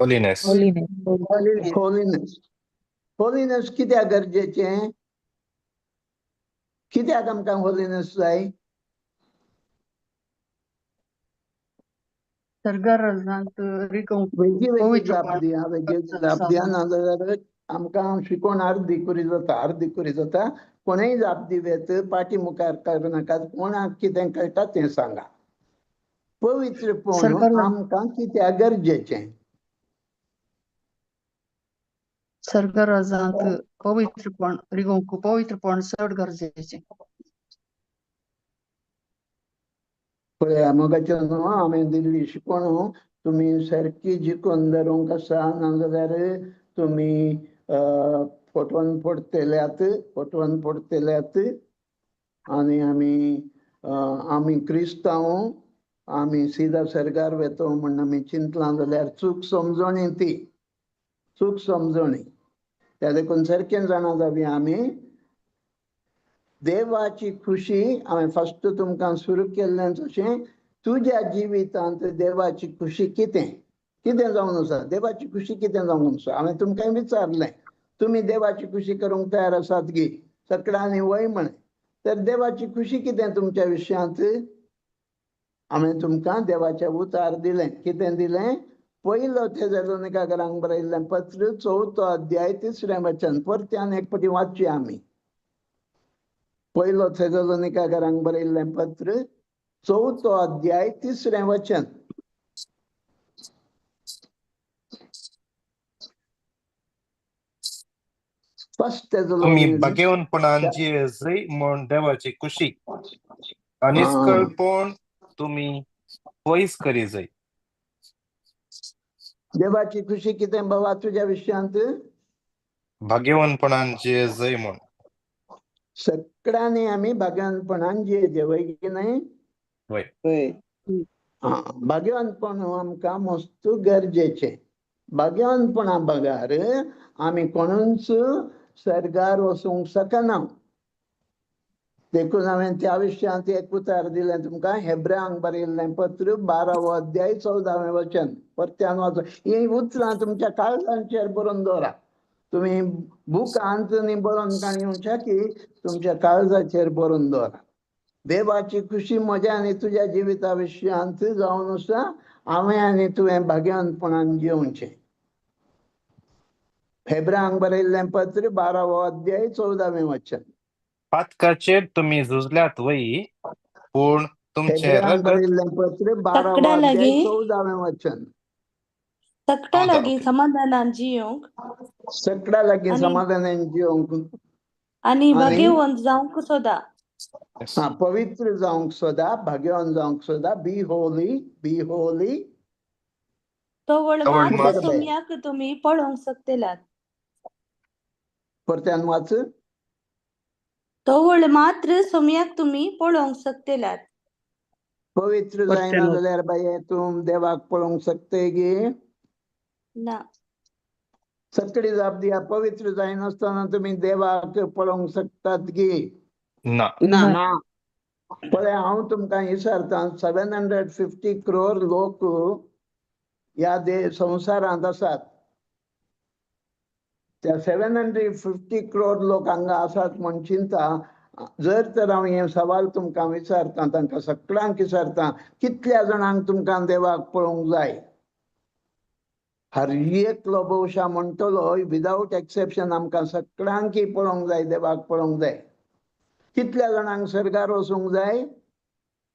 Holiness. Holiness. Holiness. Holiness कित्याक गरजेचें? कित्याक आमकां होलीनेस जाय? तर गरजांत रिगोवंक वेगळी वेगळी जाप पवित्रपण दिया, वेगळी जाप दिया, नाजाल्यार आमकां शिकोवन अर्दी कुरी जाता, अर्दी कुरी जाता. कोणेय जाप दिवेत, पाटी मुखार करनाकात. कोणाक कितें कळटा तें सांगा. पवित्रपण सरकार आमकां कित्याक गरजेचें? सर गरजांत पवित्रपण रिगोवंक पवित्रपण चड गरजेचें. पळया मोगाचें न्हू, हांवें दिल्ली शिकवण तुमी सारकी जिखून धरूंक आसा, नाजाल्यार तुमी फटोवन पडटल्यात, फटोवन पडटल्यात. आनी आमी आमी क्रिस्तांव, आमी सिदा सरकार वेतो म्हण आमी चिंतलां जाल्यार चूक समजणी, ती चूक समजणी. त्या देखून सारकें जाणा जावया आमी देवाची खुशी. हांवें फस्ट तुमकां सुरू केल्लें तशें, तुज्या जिवितांत देवाची खुशी कितें कितें जावन आसा? देवाची खुशी कितें जावन आसा? हांवें तुमकां विचारलें, तुमी देवाची खुशी करूंक तयार आसात गी? सगळ्यांनी वय म्हळें. तर देवाची खुशी कितें तुमच्या विशयांत? हांवें तुमकां देवाचें उतार दिलें. कितें दिलें? पयलो थेसलोनिकाकरांक बरयल्लें पत्र, चवथो अध्याय, तिसरें वचन. परत्यान एक फावटी वाचया आमी. पयलो थेसलोनिकाकरांक बरयल्लें पत्र, चवथो अध्याय, तिसरें वचन. फर्स्ट तुमी थेसलोनिका. भाग्यवंतपणान जिये जय म्हण देवाची खुशी अनिस्कळपण तुमी पयस करी जाय. देवाची खुशी कितें बाबा तुज्या विशयांत? भाग्यवंतपणान जिये जय म्हण. सगळ्यांनी आमी भाग्यवंतपणान जियेचें, वय की न्हय? वय. वय. भाग्यवंतपण आमकां मस्त गरजेचें. भाग्यवंतपणा बगर आमी कोणूच सर्गार वचूंक शकना. देखून हांवें त्या विशयांत एक उतार दिलें तुमकां, हेब्रांक बरयल्लें पत्र, 12वो अध्याय, 14वें वचन. परत्यान वाचो. ही उतरां तुमच्या काळजांचेर बरोवन दवरा. तुमी बुकांत न्ही बरोवन काणी येवच्या की तुमच्या काळजाचेर बरोवन दवरा. देवाची खुशी म्हज्या आनी तुज्या जिविता विशयांत जावन आसा, हांवें आनी तुवें भाग्यवंतपणान जिवचें. हेब्रांक बरयल्लें पत्र, 12वो अध्याय, 14वें वचन. पातकाचेर तुमी झुजल्यात वय, पूण तुमचें हेब्रांक रगत बरयल्लें पत्र, 12वो तकड्या अध्याय, लागीं 14वें वचन. तकटा 14, लागीं ओके. समाधानान जियोंक सगळ्या लागीं आनी समाधानान जिवंक आनी आनी भाग्यवंत जावंक सोदा. हा, पवित्र जावंक सोदा, भाग्यवान जावंक सोदा. बी होली, बी होली. तवळ तवळ मात्र मात बरोबर. सोमयाक तुमी पळोवंक शकतलात. परत्यान वाच. तवळ मात्र सोमयाक तुमी पळोवंक शकतलात. पवित्र जायना परत्यान जाल्यार बाये तूं देवाक पळोवंक शकतय गी? ना. सगळी जाप दिया. पवित्र जायनासतना तुमी देवाक पळोवंक शकतात गी? ना. ना. ना. पळय, हांव तुमकां विचारतां, 750 क्रोर लोक ह्या दे संवसारांत आसात. त्या 750 क्रोर लोक हांगा आसात म्हूण चिंता. जर तर हांव हें सवाल तुमकां विचारतां, तांकां सगळ्यांक विचारतां, कितल्या जाणांक तुमकां देवाक पळोवंक जाय? हर एकलो भोवशा म्हणटलो, विदावट एक्सेप्शन, आमकां सगळ्यांकय पळोवंक जाय, देवाक पळोवंक जाय. कितल्या जाणांक सर्गार वचूंक जाय?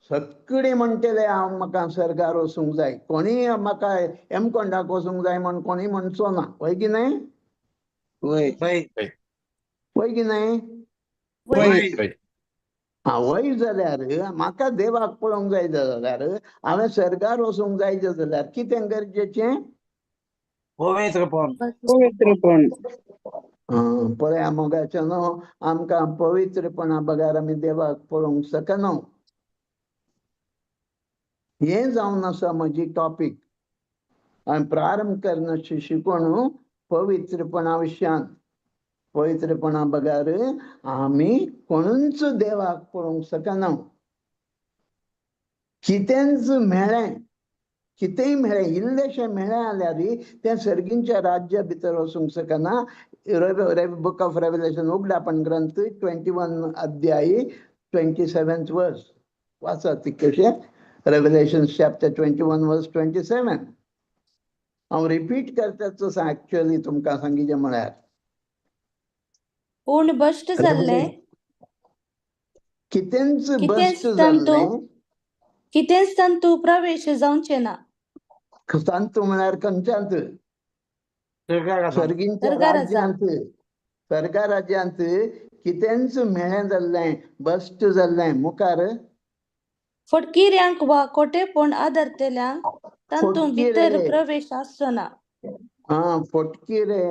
सगळीं म्हणटले, हांव म्हाका सर्गार वचूंक जाय. कोणीय म्हाका हेमकोंडाक वचूंक जाय म्हण कोणी म्हणचो ना, वय की न्हय? वय. वय की न्हय? वय. वय. हा, वय जाल्यार म्हाका देवाक पळोवंक जाय जाल्यार, हांवें सर्गार वचूंक जाय जाल्यार कितें गरजेचें? पवित्रपण. पवित्रपण. पळया मोगाचें न्हू, आमकां पवित्रपणा बगर आमी देवाक पळोवंक शकना. हें जावन आसा म्हजी टॉपीक. हांवें प्रारंभ करनाची शिकवण पवित्रपणा विशयान. पवित्रपणा बगर आमी कोणूच देवाक पळोवंक शकना. कितेंच मेळ्ळें कितेंय मेळ्ळें, इल्लेशें मेळ्ळें जाल्यार तें सर्गींच्या राज्या भितर वचूंक शकना. बुक ऑफ रेवलेशन उगडापण ग्रंथ 21 अध्यायी 27 वर्स वाचा तितकेशें. Revelation chapter 21 verse 27. हांव रिपीट करता तसो एक्चुअली तुमकां सांगिचें म्हळ्यार पूण भश्ट जाल्ले कितेंच कितेंच भश्ट तांतू जाल्लें. कितेंच तांतू प्रवेश जावचें ना. तांतू म्हळ्यार खंयच्यांत? सर्गींच्या सर्गा राज्यांत. सर्गा राज्यांत कितेंच मेळें जाल्लें, भश्ट जाल्लें. मुखार फटकिऱ्यांक वा खोटेपण आदरतल्यांक तातूंत भितर फटकिरे. प्रवेश आसचो ना. हा, फटकिरे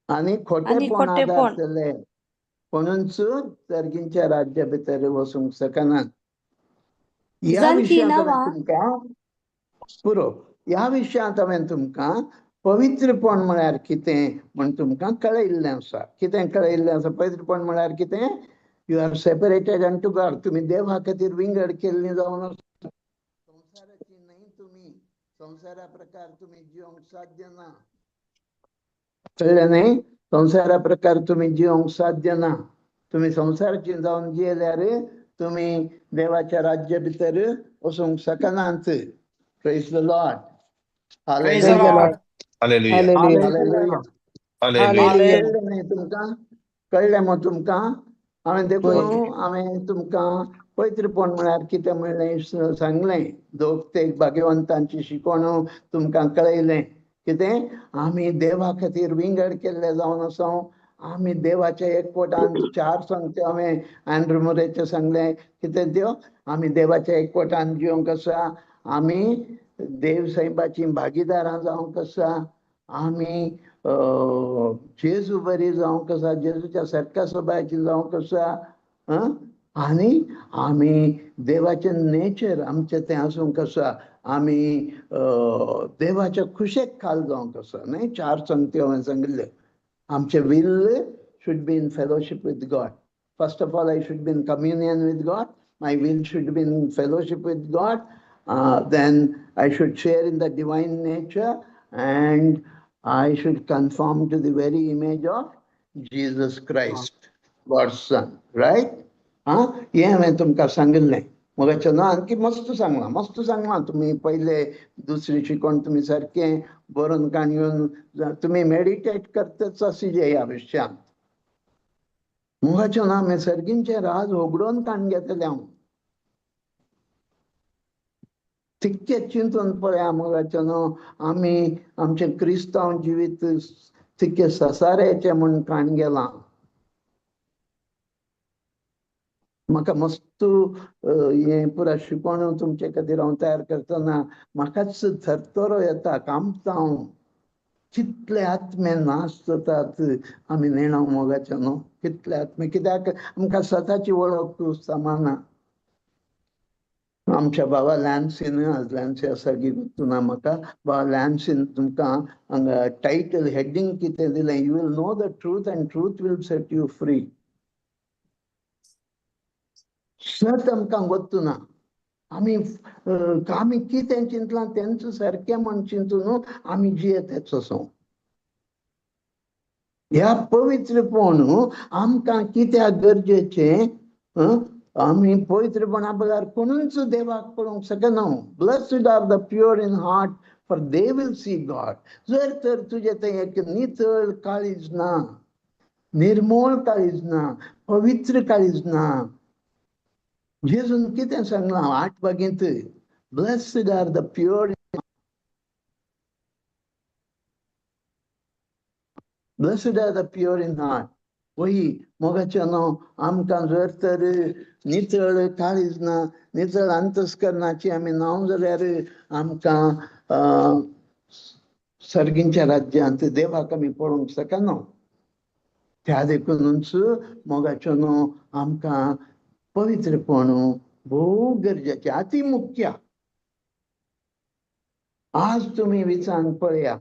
आनी आनी खोटेपण खोटेपण. आदारतले म्हणूनच सर्गींच्या राज्या भितर वचूंक शकना. ह्या जांची विशयांत हांवें नांवां तुमकां पुरो, ह्या विशयांत हांवें तुमकां पवित्रपण म्हळ्यार कितें म्हण तुमकां कळयल्लें आसा. कितें कळयल्लें आसा? पवित्रपण म्हळ्यार कितें? You are separated unto God. तुमी देवा खातीर विंगड केल्ली जावन आसा, संवसाराची न्हय. तुमी संवसारा प्रकार तुमी जिवंक साध्य ना. कळ्ळें न्हय? संवसारा प्रकार तुमी जिवंक साध्य ना. तुमी संवसाराची जावन जियेल्यार तुमी देवाच्या राज्या भितर वचूंक शकनात. Praise the Lord. Praise the Praise the Lord. Lord. Hallelujah. Hallelujah. Hallelujah. Hallelujah. Hallelujah. कळ्ळें न्हय तुमकां? कळ्ळें मग तुमकां? हांवें देखून वय. हांवें तुमकां पवित्रपण म्हळ्यार कितें म्हणलें सांगलें. दोग तेग भाग्यवंतांची शिकवण तुमकां कळयलें. कितें आमी देवा खातीर विंगड केल्ले जावन आसा. आमी देवाच्या एकवटान चार सांगते हांवें अँड्रू मुरेचें सांगलें. कितें देव आमी देवाच्या एकवटान जिवंक आसा. आमी देव साहेबाची भागीदारां जावंक आसा. आमी जेजू बरी जावंक आसा, जेजूच्या सारक्या सभाची जावंक आसा. आनी आमी देवाचें नेचर आमचें तें आसूंक आसा. आमी देवाच्या खुशेक खाल जावंक आसा न्हय. चार संगती हांवें सांगिल्ल्यो. आमचें will should be in fellowship with God. First of all, I should be in communion with God. My will should be in fellowship with God. Then I should share in the divine nature and I should conform to the very image of Jesus Christ, God's Son, right? हा, हें हांवें तुमकां सांगिल्लें मगाच्या न्हू. आणखी मस्त सांगलां, मस्त सांगलां. तुमी पयले दुसरी शिकवण तुमी सारकें बरोवन काण येवन तुमी मेडिटेट करतच आशिल्ले ह्या विशयांत. मोगाचें ना हांवें सर्गींचें राज होगडोवन काण घेतलें. हांव तितकें चिंतून पळया मोगाचें न्हू, आमी आमचें क्रिस्तांव जिवीत तितकें ससाऱ्याचें म्हूण काण गेलां. म्हाका मस्त हें पुरा शिकवण तुमचे खातीर हांव तयार करतना म्हाकाच थरथरो येता, कांपता हांव. कितले आत्मे नाश जातात आमी नेणा मोगाचे न्हू, कितले आत्मे. कित्याक आमकां सताची वळख समाना. आमच्या बाबा लॅन्सीन, आज लॅन्सी आसा की ना म्हाका, बाबा लॅन्सीन तुमकां हांगा टायटल हेडींग कितें दिलें? You will know the truth and truth will set you free. सत आमकां गोत्तू ना. आमी आमी कितें चिंतलां तेंच सारकें म्हण चिंतून आमी जियेताच असो. ह्या पवित्रपण आमकां कित्याक गरजेचें? आमी पवित्रपणा बगर कोणूच देवाक पळोवंक शकना. Blessed are the pure in heart, for they will see God. जर तर तुजें तें एक नितळ काळीज ना, निर्मोळ काळीज ना, पवित्र काळीज ना. जेजून कितें सांगलां आठ बागेंत? Blessed are the pure, blessed are the pure in heart. वही मोगाचें न्हू, आमकां जर तर नितळ काळीज ना, नितळ अंतस्करणाची आमी नांव जाल्यार आमकां सर्गींच्या राज्यांत देवाक आमी पळोवंक शकना. त्या देखूनच मोगाचें न्हू, आमकां पवित्रपण भोव गरजेचें, अति मुख्य. आज तुमी विचारून पळया,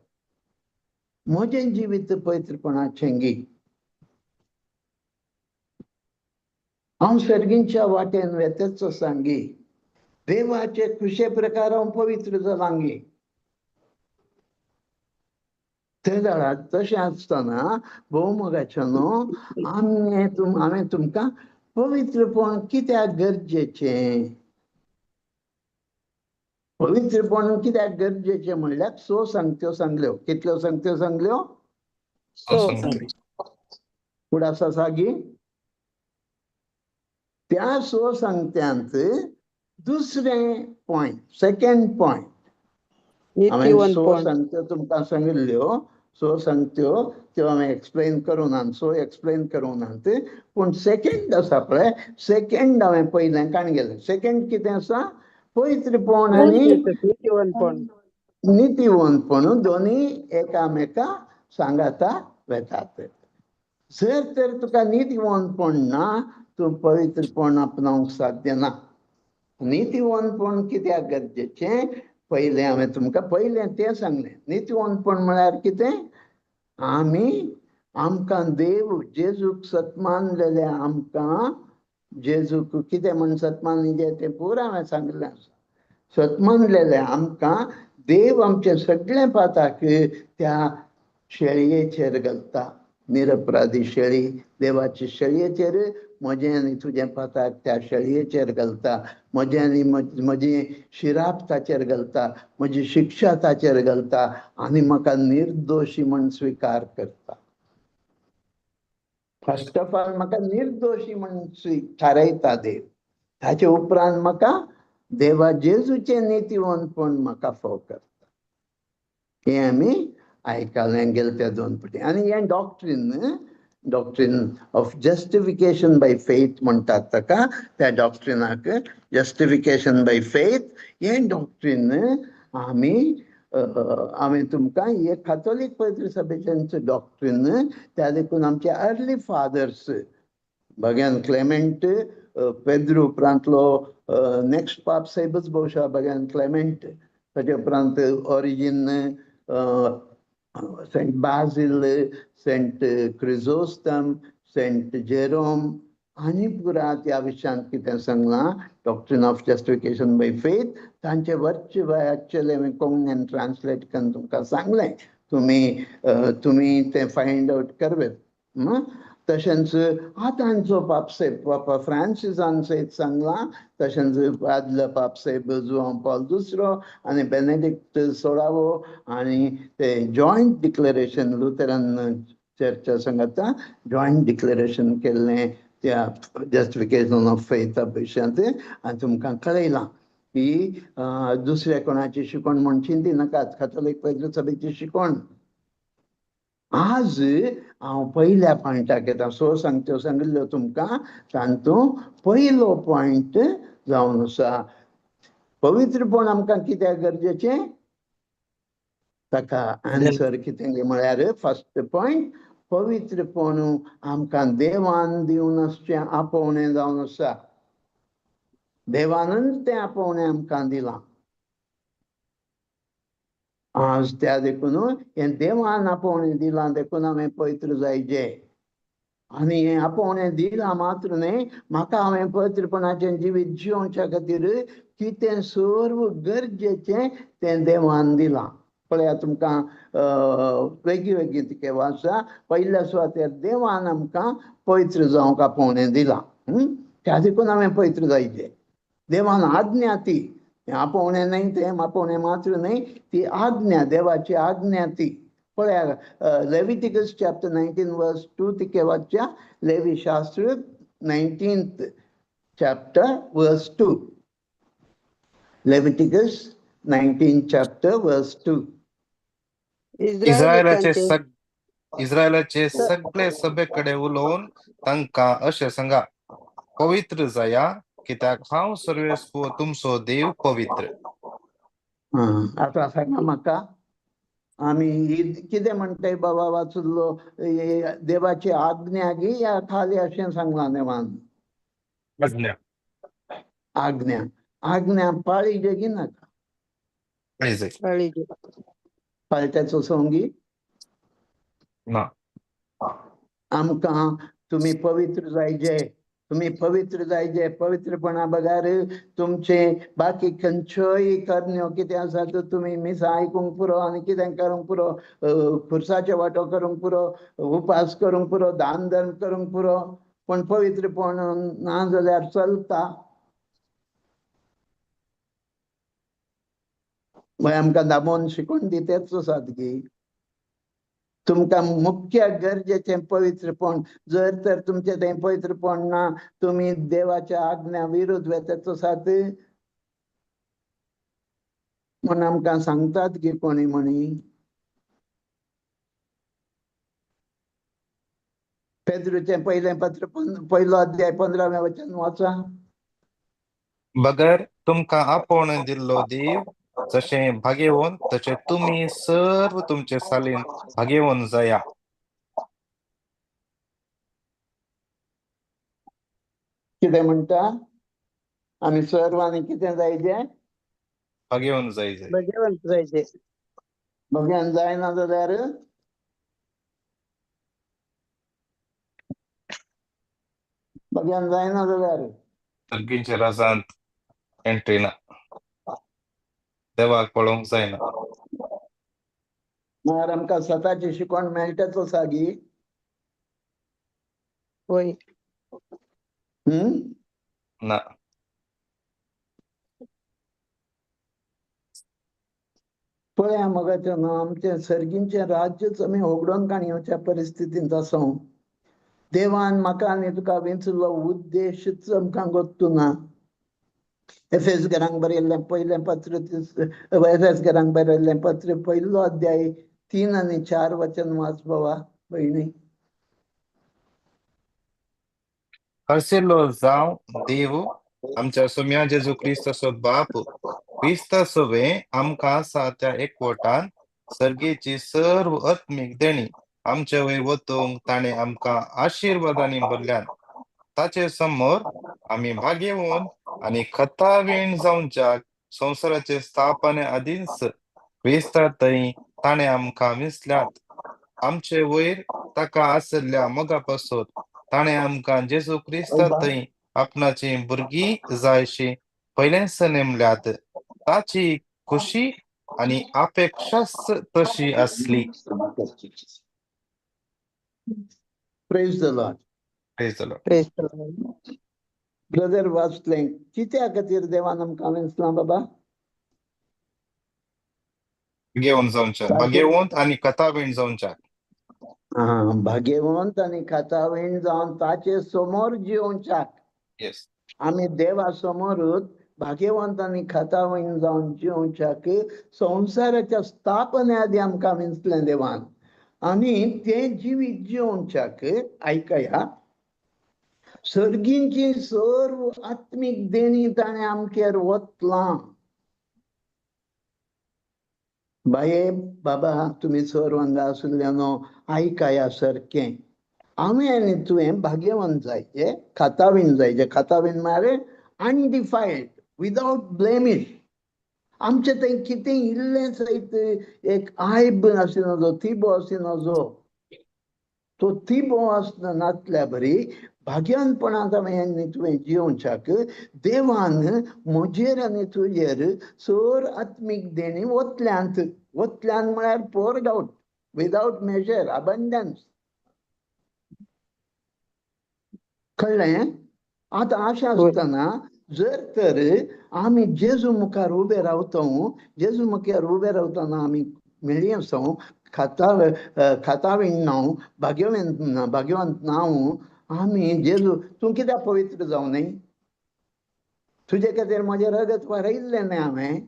म्हजें जिवीत पवित्रपणाचें गी? हांव सर्गींच्या वाटेन वेतेच सांगी? देवाचे खुशे प्रकार हांव पवित्र जालांगी. ते जाणात तशें आसतना भोवमोगाच्या न्हू, आमी हांवें तुमकां पवित्रपण कित्याक गरजेचें, पवित्रपण कित्याक गरजेचें म्हणल्यार 6 सांगत्यो सांगल्यो. कितल्यो सांगत्यो सांगल्यो? 6. फुडें आसा सागी. त्या 6 सांगत्यांत दुसरें पॉयंट, सेकंड पॉयंट, हांवें 6 सांगत्यो तुमकां सांगिल्ल्यो, 6 सांगत्यो त्यो हांवें एक्सप्लेन करूं ना, 6 एक्सप्लेन करूं ना, पूण सेकंड आसा पळय, सेकंड हांवें पयलें काण गेलें. सेकंड कितें आसा? पवित्रपण आनी नितीवंतपण दोनी एकामेका सांगाता वेतात. जर तर तुका नितीवंतपण ना, तूं पवित्रपण आपणावंक साध्य ना. नितीवंतपण कित्याक गरजेचें? पयलें हांवें तुमकां पयलें तें सांगलें. नितीवंतपण म्हळ्यार कितें? आमी आमकां देव जेजूक सत्मानलेले, आमकां जेजूक कितें म्हण सत्मानले तें पुरा हांवें सांगिल्लें आसा. सत्मानलेले आमकां देव आमचें सगळें पाताक त्या शेळयेचेर घालता. निरपराधी शेळी, देवाचे शेळयेचेर म्हजें आनी तुजें पाताक त्या शेळयेचेर घालता. म्हजें आनी म्हजी शिराप ताचेर घालता, म्हजी शिक्षा ताचेर घालता आनी म्हाका निर्दोशी म्हण स्विकार करता. फर्स्ट ऑफ ऑल म्हाका निर्दोशी म्हण थारायता देव. ताचे उपरांत म्हाका देवा जेजूचें नितीवंतपण म्हाका फाव करता. हें आमी आयकलें गेले त्या 2 पटी. आनी हें doctrine, doctrine of justification by faith म्हणटात ताका. त्या डॉक्ट्रिनाक जस्टिफिकेशन बाय फेथ हें डॉक्ट्रीन आमी हांवें तुमकां हे काथोलीक पवित्र सभेचें डॉक्ट्रीन, त्या देखून आमचे अर्ली फादर्स भग्यान क्लेमेंट, पेद्रू उपरांतलो नेक्स्ट पाप साहेबच भोवशा भग्यान क्लेमेंट, ताचे उपरांत Origen, Saint Basil, Saint Chrysostom, Saint Jerome आनी पुरा त्या विशयांत कितें सांगलां doctrine of justification by faith तांचे वरचे एक्चुअली हांवें कोंकणीन ट्रान्सलेट करून तुमकां सांगलें, तुमी तुमी तें फायंड आवट करवेत. तशेंच आतांचो पापसाहेब पापा फ्रांसिसान सयत सांगलां, तशेंच आदलो पापसाहेब जुआंव पॉल दुसरो आनी बेनेडिक्ट सोळावो आनी ते जॉयंट डिक्लेरेशन लुथरन चर्चा सांगाता जॉयंट डिक्लेरेशन केल्लें त्या जस्टिफिकेशन ऑफ फेथा विशयांत. आनी तुमकां कळयलां की दुसऱ्या कोणाची शिकवण म्हूण चिंती नाकात, काथोलीक पवित्र सभेची शिकवण. आज हांव पयल्या पॉयंटाक येता. 6 सांगत्यो सांगिल्ल्यो तुमकां, तातूंत पयलो पॉयंट जावन आसा पवित्रपण आमकां कित्याक गरजेचें? ताका आन्सर कितें म्हळ्यार फर्स्ट पॉयंट, पवित्रपण आमकां देवान दिवन आसचें आपोवणें जावन आसा. देवानच तें आपोवणें आमकां दिलां. आज त्या देखून हें देवान आपोवणें दिलां देखून हांवें पवित्र जायचे. आनी हें आपोवणें दिलां मात्र न्हय, म्हाका हांवें पवित्रपणाचें जिवीत जियोवच्या खातीर कितें सर्व गरजेचें तें देवान दिलां. पळया तुमकां वेगळी वेगळी तिके वाचा. पयल्या सुवातेर देवान आमकां पवित्र जावंक आपोवणें दिलां, त्या देखून हांवें पवित्र जायचें. देवान आज्ञा ती, आपोवणें न्हय तें आपोवणें मात्र न्हय, ती आज्ञा, देवाची आज्ञा ती. पळया लेविटिकस चॅप्टर 19 वर्स 2 तिके वाच्या. लेवी शास्त्र 19th chapter verse 2, Leviticus 19 chapter verse 2. इस्रायलाचे सगळे सभेकडे उलोवन तांकां अशें सांगा, पवित्र जाया कित्याक हांव सर्वेस्पर तुमचो देव पवित्र. आतां सांगा म्हाका, आमी कितें म्हणटाय बाबा वाचुल्लो देवाची आज्ञा गी या खाली अशें सांगलां देवान? आज्ञा. आज्ञा, आज्ञा पाळी गी नाका? पाळीजे. पाळट्याचो सोंगी ना. आमकां तुमी पवित्र जायजे, तुमी पवित्र जायजे. पवित्रपणा बगार तुमचे बाकी खंयच्योय करण्यो कितें आसा तर तुमी मिसां आयकूंक पुरो आनी कितें करूंक पुरो, खुर्साचे वांटो करूंक पुरो, उपास करूंक पुरो, दान धर्म करूंक पुरो, पूण पवित्रपण ना जाल्यार चलता. मागीर आमकां दामोन शिकोवन दितेच आसात की तुमकां मुख्य गरजेचें पवित्रपण. जर तर तुमचें तें पवित्रपण ना, तुमी देवाच्या आज्ञा विरुद्ध वेताच आसात म्हूण आमकां सांगतात की कोणी म्हणी. पेद्रूचें पयलें पत्र 1 अध्याय 15वें वचन वाचा. बगर तुमकां आपोवन दिल्लो देव जशें भागेवन तशें तुमी सर्व तुमचे सालीन भागेवन जाया. कितें म्हणटा? आमी सर्वांनी कितें जायजें? भागेवन जायजे. भाग्यवंत जायचे. भगवान जायना जाल्यार भगवान जायना जाल्यार सर्गींच्या राजांत एंट्री ना, देवाक पळोवंक जायना. म्हळ्यार आमकां सताची शिकवण मेळटाच आसा गी? वय. ना. पळया मगाचें न्हू, आमचें सर्गींचें राज्यच आमी होगडोवन काणयेच्या परिस्थितींत आसा. देवान म्हाका आनी तुका वेंचलो उद्देशच आमकां गोत्तू ना. एफएस घरांक बरयल्लें पयलें पत्र, एफएस घरांक बरयल्लें पत्र 1 अध्याय 3 आनी 4 वचन वाच बाबा भयणी. हरशिल्लो जावं देव आमच्या सोम्या जेजू क्रिस्ताचो बाप क्रिस्ता सवें आमकां आसा त्या एकवटान सर्गेची सर्व आत्मीक देणी आमचे वयर वतूंक ताणें आमकां आशिर्वादांनी भरल्यान. ताचे समोर आमी भागेवन आनी खतावीण जावच्याक संवसाराचे स्थापने आदींच क्रिस्ता थंय ताणें आमकां विसल्यात. आमचे वयर ताका आशिल्ल्या मोगा पासत ताणें आमकां जेजू क्रिस्ता थंय आपणाची भुरगीं जायशी पयलेंच नेमल्यात. ताची खुशी आनी अपेक्षाच तशी आसली. Praise the Lord. Praise the Lord. Praise the Lord. Brother वाचलें कित्या खातीर देवान आमकां वेंचलां बाबा? भाग्यवंत जावच्याक, भाग्यवंत आनी कथावीण जावच्याक. भाग्यवंत आनी कथावीण जावन ताचे समोर जिवच्याक. येस. आमी देवा समोरूच भाग्यवंत आनी खातावीण जावन जिवच्याक संवसाराच्या स्थापने आदी आमकां वेंचलें देवान. आनी तें जिवीत जिवच्याक आयकया सर्गींची सर्व आत्मीक देणी ताणें आमचेर वतलां. बाये बाबा तुमी सर्व हांगा आशिल्ल्या न्हू आयकया सारकें. हांवें आनी तुवें भाग्यवंत जायचें, खातावीण जायचें. खातावीण म्हळ्यार अनडिफायल्ड, विदावट ब्लेमिश. आमचें थंय कितें इल्लें सयत एक आयब आशिना, थिबो आशिना, तो थिबो आसना नासल्या बरी भाग्यानपणांत हांवें आनी तुवें जिवच्याक देवान म्हजेर आनी तुजेर सर आत्मीक देणी वतल्यांत. वतल्यान म्हळ्यार poured out without measure, abundance. कळ्ळें? आतां अशें आसतना जर तर आमी जेजू मुखार उबे रावता, जेजू मुखार उबे रावतना आमी मेळी आसा, खातावीण ना, भाग्यवंत ना, भाग्यवंत ना आमी. जेजू तूं कित्याक पवित्र जावं न्हय? तुजे खातीर म्हजें रगत वारयल्लें न्हय हांवें?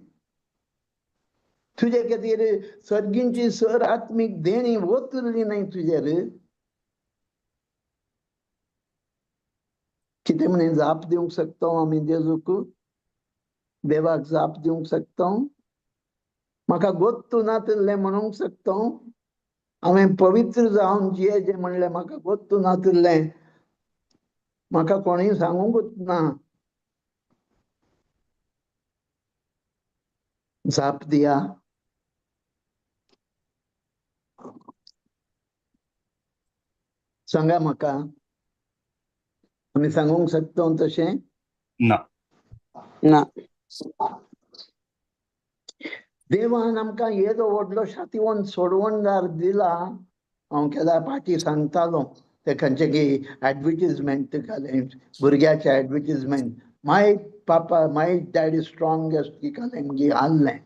तुजे खातीर सर्गींची सर आत्मीक देणी वतली न्हय तुजेर? कितें म्हणे जाप दिवंक शकता आमी जेजूक? देवाक जाप दिवंक शकता? म्हाका गोत्तू नातिल्लें म्हणूंक शकता? हांवें पवित्र जावन जियेचें म्हणलें, म्हाका गोत्तू नातिल्लें, म्हाका कोणूय सांगूंकच ना. जाप दिया. सांगा म्हाका. आमी सांगूंक शकता तशें? ना. ना. देवान आमकां येदो व्हडलो शातिवंत सोडवणदार दिला. हांव केदा पाटी सांगतालो ते खंयचे की एडवर्टीजमेंट घालें, भुरग्याचें advertisement, my papa my daddy strongest की घालें मागीर आहलें.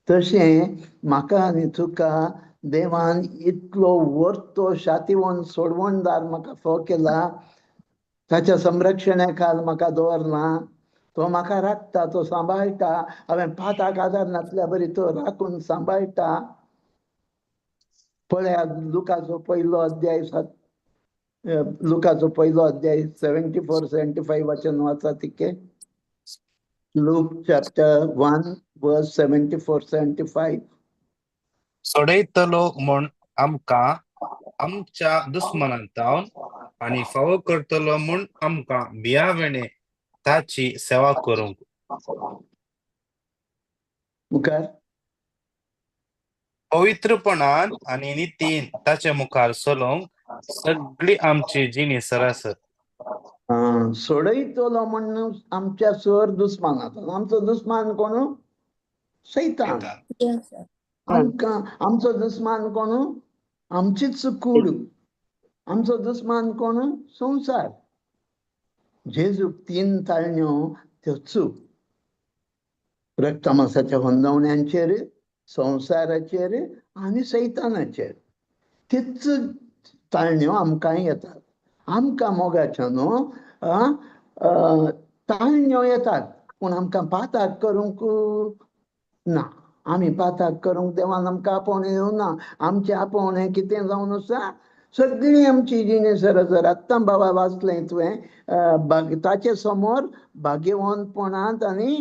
तशें म्हाका आनी तुका देवान इतलो वर्तो शातिवंत सोडवणदार म्हाका फो केला, ताच्या संरक्षणा खाल म्हाका दवरला, तो म्हाका राखता, तो सांबाळटा. हांवें पाताक आदार नासल्या बरी तो राखून सांबाळटा. पळया लुकाचो पयलो अध्याय सात, लुकाचो पयलो अध्याय 74 75 वचन वाचा तिके. Luke chapter 1 verse 74 75. सोडयतलो म्हूण आमकां आमच्या दुस्मनांतावन आनी फावो करतलो म्हूण आमकां भियावेणे ताची सेवा करूंक. मुखार. पवित्रपणान आनी नितीन ताचे मुखार चलोवंक सगळी आमची जिणी सरासर. सोडयतलो म्हण आमच्या सर दुस्मानात. आमचो दुस्मान कोण? सैतान. आमकां आमचो दुस्मान कोण? आमचीच कूड. आमचो दुस्मान कोण? संवसार. जेजूक तीन ताळण्यो त्यो चूक, रक्तमासाच्या होंदवण्यांचेर, संवसाराचेर आनी सैतानाचेर. तीच ताळण्यो आमकांय येतात. आमकां मोगाच्यो न्हू ताळण्यो येतात, पूण आमकां पाताक करूंक ना. आमी पाताक करूंक देवान आमकां आपोवणें दिवंक ना. आमचें आपोवणें कितें जावन आसा? सगळी आमची जिणे सरसर. आत्तां बाबा वाचलें तुवें, ताचे समोर भाग्यवंतपणांत आनी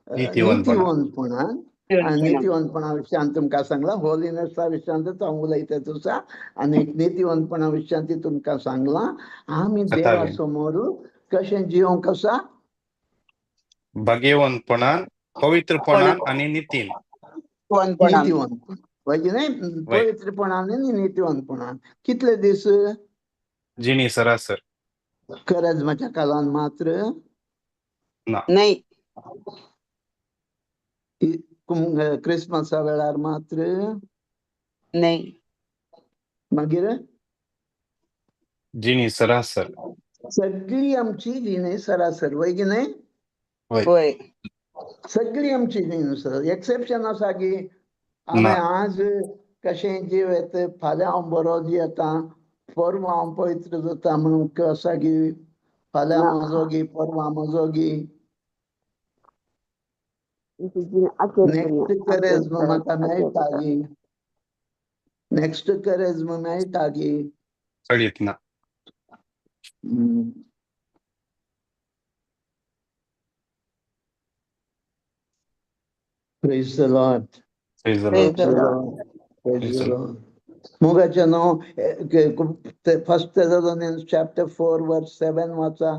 नितीवंतपणांत. आनी नितीवंतपणा विशयांत तुमकां सांगलां, होलिनेसा विशयांत हांव उलयता तुसा, आनी नितीवंतपणा विशयांत तुमकां सांगलां आमी देवा समोर कशें जिवंक आसा? भाग्यवंतपणान, पवित्रपणान आनी नितीन. नितीवंतपण न्हय, पवित्रपणान आनी नितीवंतपणान. कितले दीस? जिणी सरासर. करजमाच्या काळान मात्र न्हय. क्रिसमसा वेळार मात्र न्हय. मागीर जिणी सरासर. सगळी आमची जिणे सरासर. वय की न्हय? वय. सगळी आमची जिणे सरासर. एक्सेप्शन आसा की हांवें आज कशें जीव येता, फाल्यां हांव बरो जियेता, परवां हांव पवित्र जाता म्हणून आसा की फाल्यां म्हजो गी, परवां म्हजो गी. नेक्स्ट करेज म्हाका मेळटा गी, नेक्स्ट करेज मेळटा गी? कळीत ना. Praise the Lord. Praise the Lord. Praise the Lord. मोगाचे न्हू, First Thessalonians chapter 4 verse 7 वाचा.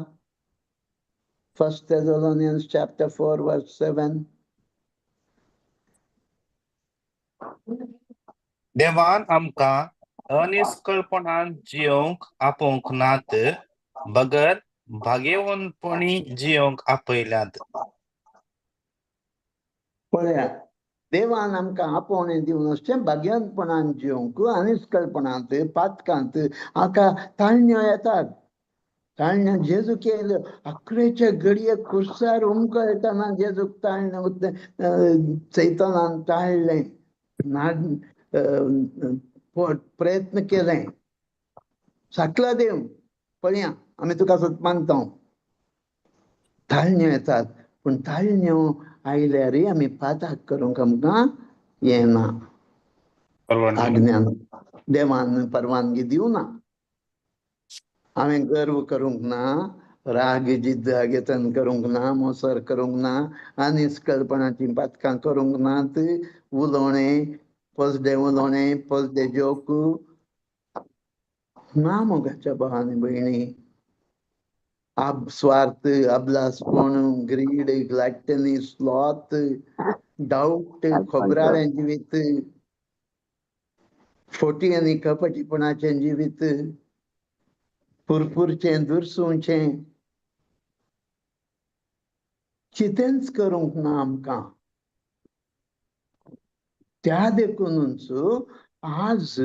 First Thessalonians chapter 4 verse 7. देवान आमकां अनिस्कळपणान जियोंक आपोवंक नात, बगर भाग्यवंतपणी जियोंक आपयल्यात. पळया, देवान आमकां आपोवणें दिवन आसचें भाग्यवंतपणान जिवंक, अनिस्कळपणांत, पातकांत. हाका ताळण्यो येतात. ताळण्यो जेजू केल्यो आकरेचे घडये कुर्सार उमकळटना जेजूक ताळण्यो सैतानान टाळ्ळें, प्रयत्न केलें. साकला देव पळया आमी तुका सत मानता. ताळण्यो येतात, पूण ताळण्यो आयल्यारय आमी पाताक करूंक आमकां येना. आज्ञान देवान परवानगी दिवना. हांवें गर्व करूंक ना, राग जिद्द आगेतन करूंक ना, मोसर करूंक ना, अनिस्कळपणाचीं पातकां करूंक नात, उलोवणें पोसडे उलोवणें, पोसडे जोक ना. मोगाच्या भावानी भयणी, स्वार्थ, अबलासपण, ग्रीड, ग्लॅटनी, स्लॉथ, डावट, खोबराळें जिवीत, फोटी आनी कपटीपणाचें जिवीत, पुरपुरचें, दुरसुचें, कितेंच करूंक ना आमकां. त्या देखूनच आज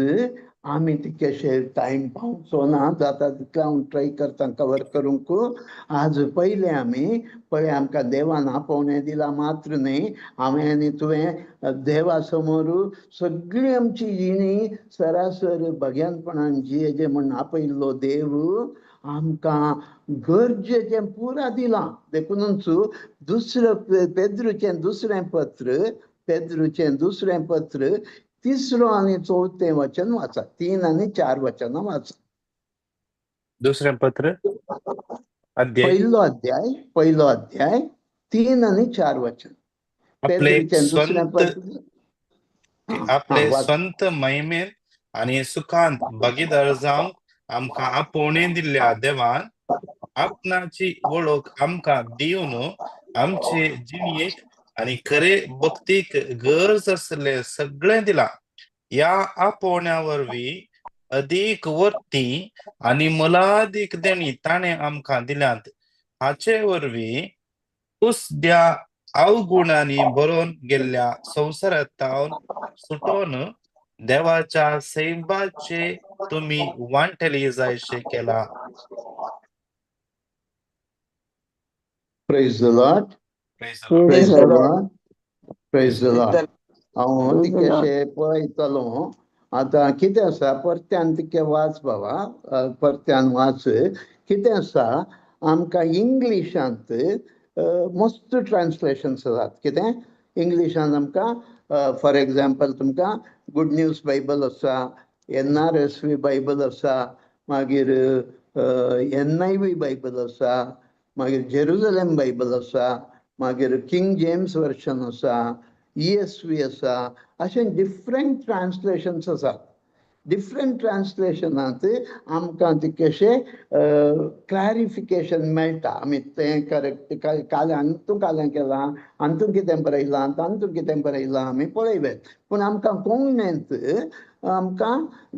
आमी तितकेशे टायम पावचो ना, जाता तितलें हांव ट्राय करता कवर करूंक. आज पयलें आमी पळय आमकां देवान आपोवणें दिलां मात्र न्हय, हांवें आनी तुवें देवा समोर सगळी आमची जिणी सरासर भग्यानपणान जियेचें म्हूण आपयल्लो देव आमकां गरजेचें पुरा दिलां. देखूनच दुसरें पेद्रूचें दुसरें पत्र, पेद्रूचें दुसरें पत्र तिसरो आनी चवथें वचन वाचा, 3 आनी 4 वचनां वाचा. दुसरें पत्र अध्याय, पयलो अध्याय, पयलो अध्याय 3 आनी 4 वचन. आपले पेद्रूचें दुसरें संत पत्र. आपले वाच. संत महिमेन आनी सुखांत भागीदार जावंक आमकां आपोवणें दिल्ल्या देवान आपणाची वळख आमकां दिवन आमचे जिणेक आनी खरे भक्तीक गरज आसले सगळें दिलां. ह्या आपोवण्या वरवीं अदीक वर्ती आनी मोलादीक देणी ताणें आमकां दिल्यात. हाचे वरवीं कुसद्या अवगुणांनी भरून गेल्ल्या संवसारांत सुटोवन देवाच्या सैबाचे तुमी वांटेली जायशे केला. Praise the Lord. Praise the Lord. Praise the Lord. Praise the Lord. हांव Praise the Lord. तितकेशें पळयतलो. आतां कितें आसा, परत्यान तितकें वाच बाबा, परत्यान वाच. कितें आसा, आमकां इंग्लिशांत मस्त ट्रान्सलेशन्स आसात. कितें इंग्लिशांत आमकां फॉर एग्जाम्पल तुमकां गुड न्यूज बायबल आसा, NRSV Bible आसा, मागीर NIV Bible आसा, मागीर जेरुजलेम बायबल आसा, मागीर किंग जेम्स वर्शन आसा, ESV आसा. अशें डिफरंट ट्रान्सलेशन्स आसात. डिफरंट ट्रान्सलेशनांत आमकां तितकेशें क्लॅरिफिकेशन मेळटा. आमी तें करेक्ट काल हातूंत कालें केलां, हातूंत कितें बरयलां, तातूंत कितें बरयलां आमी पळयतात. पूण आमकां कोंकणींत आमकां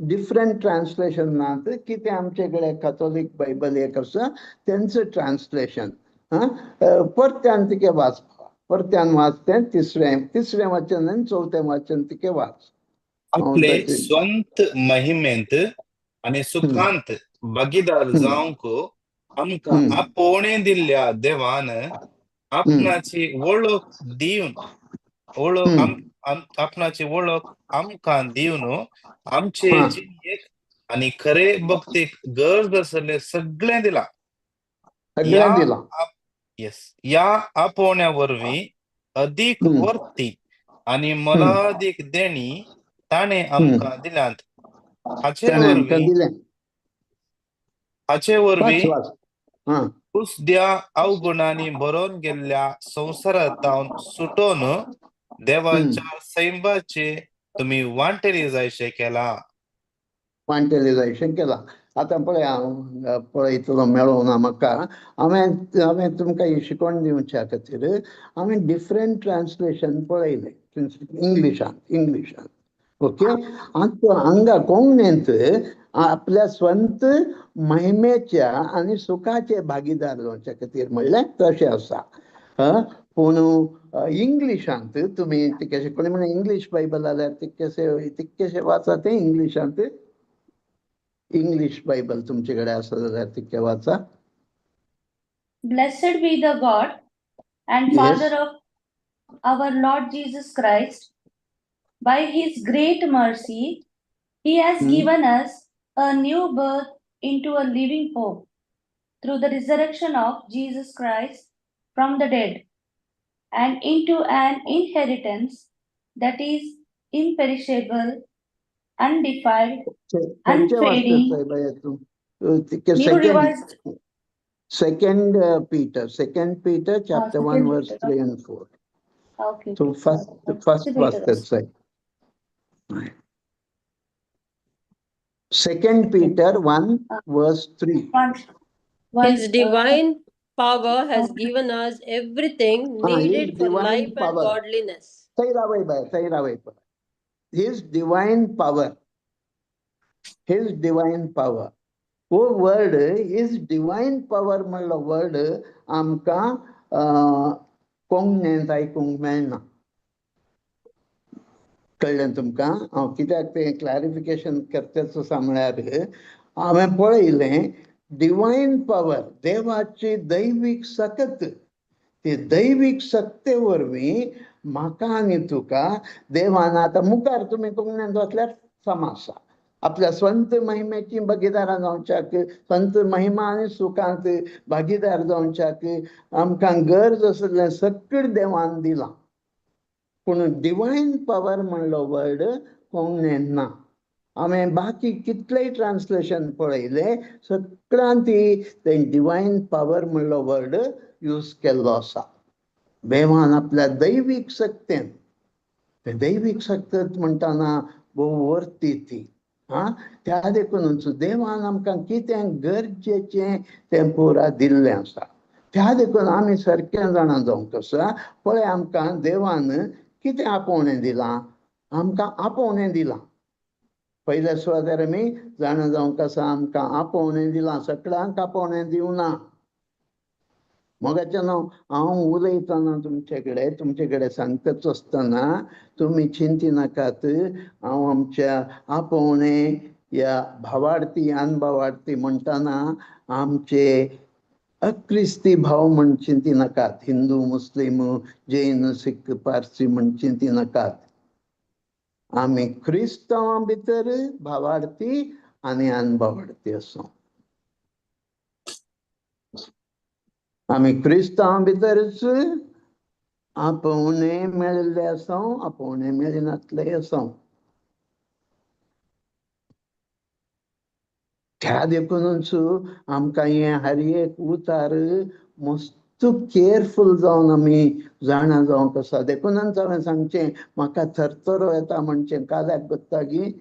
डिफरंट ट्रान्सलेशनांत कितें आमचे कडेन कथोलीक बायबल एक आसा तेंचें ट्रान्सलेशन. परत्यान तिके वाच, परत्यान वाच तें तिसरें वाचन आनी चवथें वाचन तिके वाच. आपले स्वंत महिमेंत आनी सुखांत भागीदार जावंक आमकां आपोवणें दिल्ल्या देवान आपणाची वळख दिवन वळख आपणाची वळख आमकां दिवन आमचे जिणेक आनी खरे भक्तीक गरज आसले सगळें दिलां. सगळें दिलां. येस, ह्या आपोवण्या वरवीं अदीक वर्ती आनी मोलादीक देणी ताणें आमकां दिल्यात. हाचे वरवीं कुसद्या अवगुणांनी भरून गेल्ल्या संवसारांत सुटोवन देवाच्या सैबाचे तुमी वांटेली जायशे केला. वांटेली जायशें केलां. आतां पळय हांव पळयतलो मेळोना म्हाका. हांवें तुमकां ही शिकवण दिवच्या खातीर हांवें डिफरंट ट्रान्सलेशन पळयलें इंग्लिशांत, इंग्लिशांत. ओके, आतां हांगा कोंकणींत आपल्या स्वंत महिमेच्या आनी सुखाचे भागीदार जावच्या खातीर म्हणल्यार तशें आसा. पूण इंग्लिशांत तुमी तितकेशें कोणी म्हणलें इंग्लीश बायबल जाल्यार तितकेशें तितकेशें वाचा तें इंग्लिशांत. इंग्लीश बायबल तुमचे कडेन आसा जाल्यार तितकें वाचा. Blessed be the God and Father of our Lord Jesus Christ. By his great mercy, he has given us a new birth into a living hope through the resurrection of Jesus Christ from the dead and into an inheritance that is imperishable, undefiled, unfading, new revised. Second Peter chapter 1 verse 3 and 4. Okay. So first verse that's right. 2 Peter 1 verse 3. His divine power has given us everything needed for life and godliness. His divine power. His divine power. Oh word, his divine power म्हणलो word आमकां कोंकणींत आयकूंक मेळना. कळ्ळें तुमकां हांव कित्याक तें क्लॅरिफिकेशन करतेच आसा म्हळ्यार हांवें पळयलें डिवायन पावर, देवाची दैवीक सकत, ती दैवीक सक्ते वरवीं म्हाका आनी तुका देवान आतां मुखार तुमी कोंकणींत वतल्यार समासा आपल्या संत महिमेची भागीदारां जावच्याक, संत महिमा आनी सुखांत भागीदार जावच्याक आमकां गरज आसलें सगळें देवान दिलां. पूण डिवायन पावर म्हणलो वर्ड कोंकणींत ना. हांवें बाकी कितलेय ट्रान्सलेशन पळयलें, सगळ्यान ती तें डिवायन पावर म्हणलो वर्ड यूज केल्लो आसा. देवान आपल्या दैवीक शक्तेन, ते दैवीक शक्त म्हणटाना भोव वर्ती ती, आं, त्या देखूनच देवान आमकां कितें गरजेचें तें पुरा दिल्लें आसा. त्या देखून आमी सारकें जाणा जावंक आसा. पळय आमकां देवान कितें आपोवणें दिलां, आमकां आपोवणें दिलां. पयल्या सुवातेर आमी जाणा जावंक आसा आमकां आपोवणें दिलां, सगळ्यांक आपोवणें दिवना. मोगाचें न्हू हांव उलयतना तुमचे कडेन, तुमचे कडेन सांगताच आसतना तुमी चिंती नाकात. हांव आमच्या आपोवणें या भावार्थी अनभावार्थी म्हणटाना आमचे अक्रिस्ती भाव म्हण चिंती नाकात, हिंदू मुस्लीम जैन सिख पारसी म्हण चिंती नाकात. आमी क्रिस्तांवां भितर भावार्थी आनी अनभावार्थी आसा. आमी क्रिस्तांवां भितरच आपोवणें मेळिल्ले आसा, आपोवणें मेळनातले आसा. त्या देखूनच आमकां हें हर एक उतार मस्त केअरफूल जावन आमी जाणा जावंक आसा. देखूनच हांवें सांगचें म्हाका थरथरो येता म्हणचें काल्याक गोत्ता की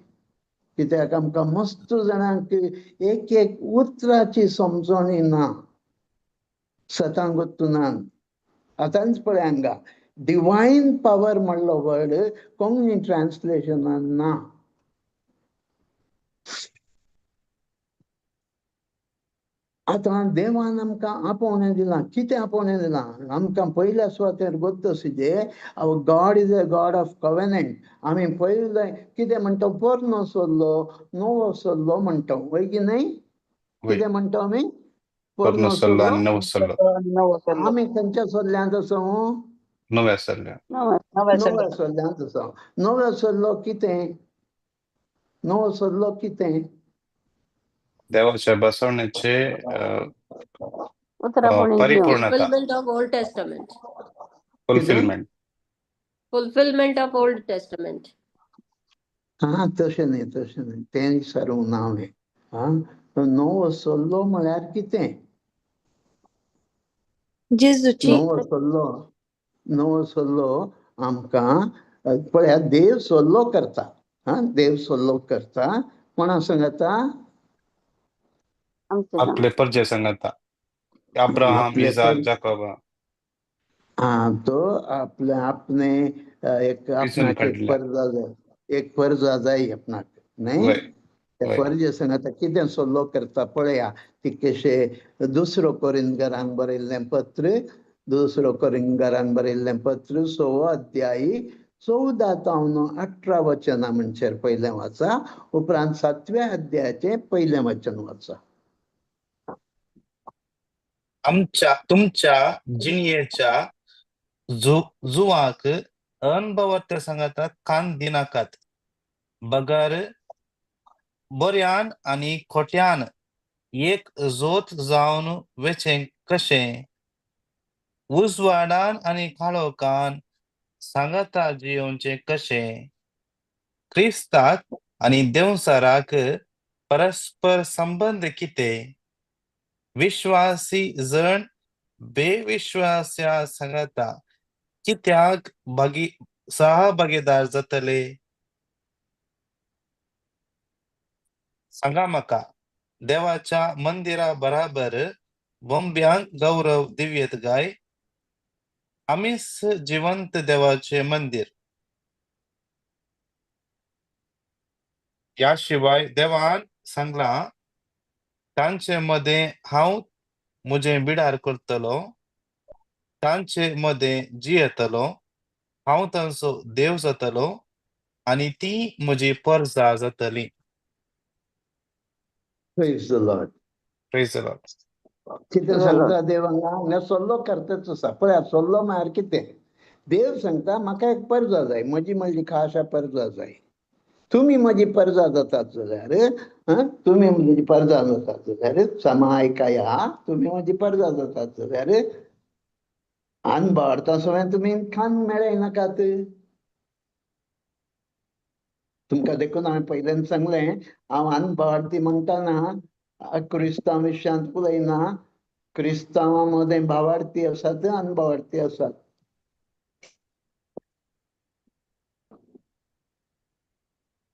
कित्याक आमकां मस्त जाणांक एक एक उतराची समजणी ना. सतां गोत्तू ना. आतांच पळय हांगा डिवायन पावर म्हणलो वर्ड कोंकणी ट्रान्सलेशनान ना. आतां देवान आमकां आपोवणें दिलां. कितें आपोवणें दिलां आमकां? पयल्या सुवातेर गोत्त जे our God is a God of covenant. आमी पयलें कितें म्हणटा, पोरनो सोल्लो नवो सोल्लो म्हणटा, वय की न्हय? कितें म्हणटा आमी? पोरनो सोल्लो आनी नवो सोल्लो. आमी खंयच्या सोल्ल्यांत आसा? नव्या सोल्ल्या. नव्या सोल्ल्यांत आसा. नव्या सोल्लो कितें? नवो सोल्लो कितें? देवाच्या बसवण्याचे परिपूर्णता. Fulfillment of Old Testament. Fulfillment. Fulfillment of Old Testament. हा, तशें न्ही, तशें न्ही, तें विचारूंक ना हांवें. आं, नवो सोल्लो म्हळ्यार कितें? जेजूची नवो सोल्लो, नवो सोल्लो आमकां पळयात देव सोल्लो करता. हा, देव सोल्लो करता कोणा सांगता? आपले परजे सांगता, अब्राहम इसाक जाकोब. हा, तो आपले आपणे एक आपणाक एक परजा जाय, एक परजा जाय आपणाक न्हय? त्या परजे सांगता कितें सोल्लो करता पळया. ती कशें दुसरो कोरिंदकारांक बरयल्लें पत्र, दुसरो कोरिंदकारांक बरयल्लें पत्र 6 अध्याय 14 तावन 18 वचनां म्हणचेर पयलें वाचा, उपरांत 7व्या अध्यायाचें पयलें वचन वाचा. आमच्या तुमच्या जिणयेच्या जुवाक अनभवार्थ सांगता कान दिनाकात, बगर बऱ्यान आनी खोट्यान एक जोत जावन वेचें कशें? उजवाडान आनी काळोखान सांगाता जियोवचें कशें? क्रिस्ताक आनी देंवचाराक परस्पर संबंद कितें? विश्वासी जण बेविश्वास्या सांगाता कित्याक सहभागीदार जातले? सांगा म्हाका, देवाच्या मंदिरा बराबर बोंब्यांक गौरव दिवयेत गाय? आमीच जिवंत देवाचे मंदिर. ह्या शिवाय देवान सांगलां, तांचे मदें हांव म्हजें बिडार करतलो, तांचे मदें जियेतलो, हांव तांचो देव जातलो आनी ती म्हजी परजा जातली. Praise the Lord. Praise the Lord. कितें सांगता देव हांगा? हांगा सल्लो करताच आसा. पळया, सल्लो म्हळ्यार कितें? देव सांगता म्हाका एक परजा जाय, म्हजी म्हणली खाशा परजा जाय. तुमी म्हजी परजा जातात जाल्यार, तुमी म्हजी परजा जातात जाल्यार, समा आयकाया, तुमी म्हजी परजा जातात जाल्यार अनभावार्था सगळें तुमी खान मेळयनाकात. तुमकां देखून हांवें पयल्यान सांगलें, हांव अनभावार्थी म्हणटाना क्रिस्तांव विशयांत उलयना. क्रिस्तांवां मदें भावार्थी आसात, अनभावार्थी आसात.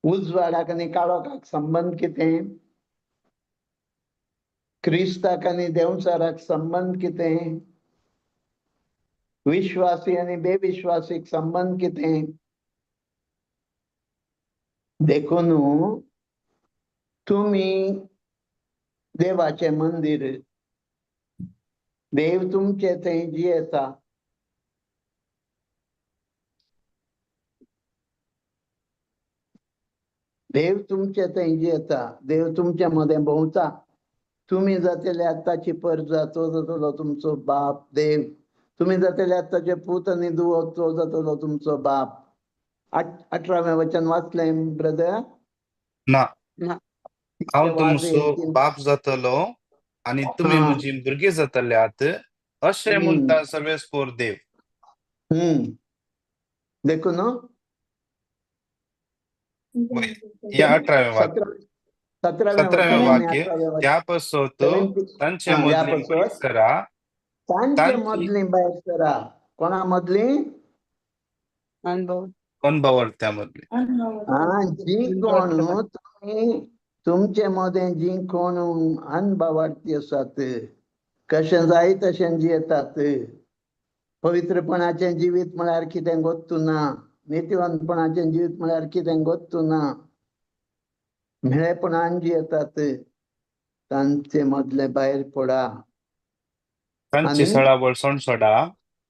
उजवाडाक आनी काळोखाक संबंद कितें? क्रिस्ताक आनी देंवचाराक संबंद कितें? विश्वासी आनी बेविश्वासीक संबंद कितें? देखून तुमी देवाचें मंदीर, देव तुमचे थंय जियेता. देव तुमचे थंय जियेता, देव तुमचे मदें भोंवता. तुमी जातले आतांची परजा, तो जातलो तुमचो बाप देव. तुमी जातले आतांचे पूत आनी दुवो, तो जातलो तुमचो बाप. 18वें वचन वाचलें ब्रदर? ना. ना. हांव तुमचो बाप जातलो आनी तुमी म्हजी भुरगीं जातल्यात, अशें म्हणटा सर्वेस्पोर देव. देखून या 18वें वाक्य, 17वें वाक्य, त्या पासत तांचे मदलीं भायर सरा, तांचे मदलीं भायर सरा. कोणा मदलीं? अनभावार्थ्यां मदलीं. जी कोण तुमी तुमचे मदें जी कोण अनभावार्थी आसात, कशें जाय तशें जियेतात, पवित्रपणाचें जिवीत म्हळ्यार कितें गोत्तू ना, नितीवंतपणाचें जिवीत म्हळ्यार कितें गोत्तू ना, म्हेळेपणान जियेतात, तांचे मदले भायर पडा. तांची सळावळ सोणसोडा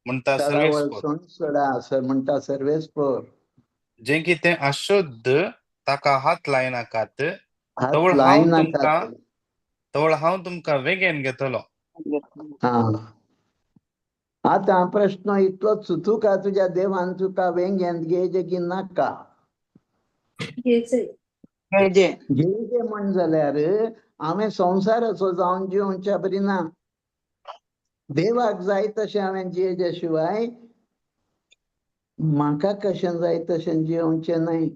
म्हणटा सळावळ सोणसोडा असं म्हणटा सर्वेस्पोर. जें कितें अशुद्ध ताका हात लायनाकात, हात लायनाकात, तवळ हांव तुमकां वेगेन घेतलो. आतां प्रश्न इतलोच, तुका तुज्या देवान तुका वेंगेंत घेयचें की नाका? घेयचें म्हण जाल्यार हांवें संवसाराचो जावन जिवच्या बरी ना, देवाक जाय तशें हांवें जियेच्या शिवाय म्हाका कशें जाय तशें जियोवचें न्हय.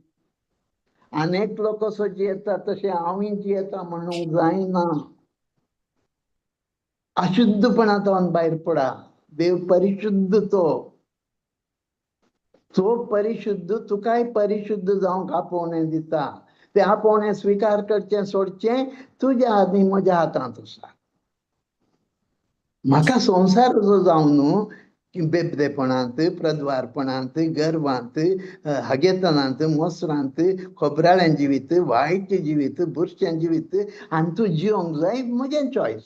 आनी एकलो कसो जियेता तशें हांवूय जियेता म्हणूंक जायना. अशुद्धपणांतल्यान भायर पडा. देव परिशुद्ध, तो तो परिशुद्ध तुकाय परिशुद्ध जावंक आपोवणें दिता. तें आपोवणें स्विकार करचें सोडचें तुज्या आनी म्हज्या हातांत आसा. म्हाका संवसार जावन न्हू बेबदेपणांत, प्रद्वारपणांत, गर्वांत, हागेतनांत, मोसरांत, खोबराळ्यां जिवीत, वायट जिवीत, बुरशें जिवीत आनी तूं जिवंक जाय म्हजें चॉयस.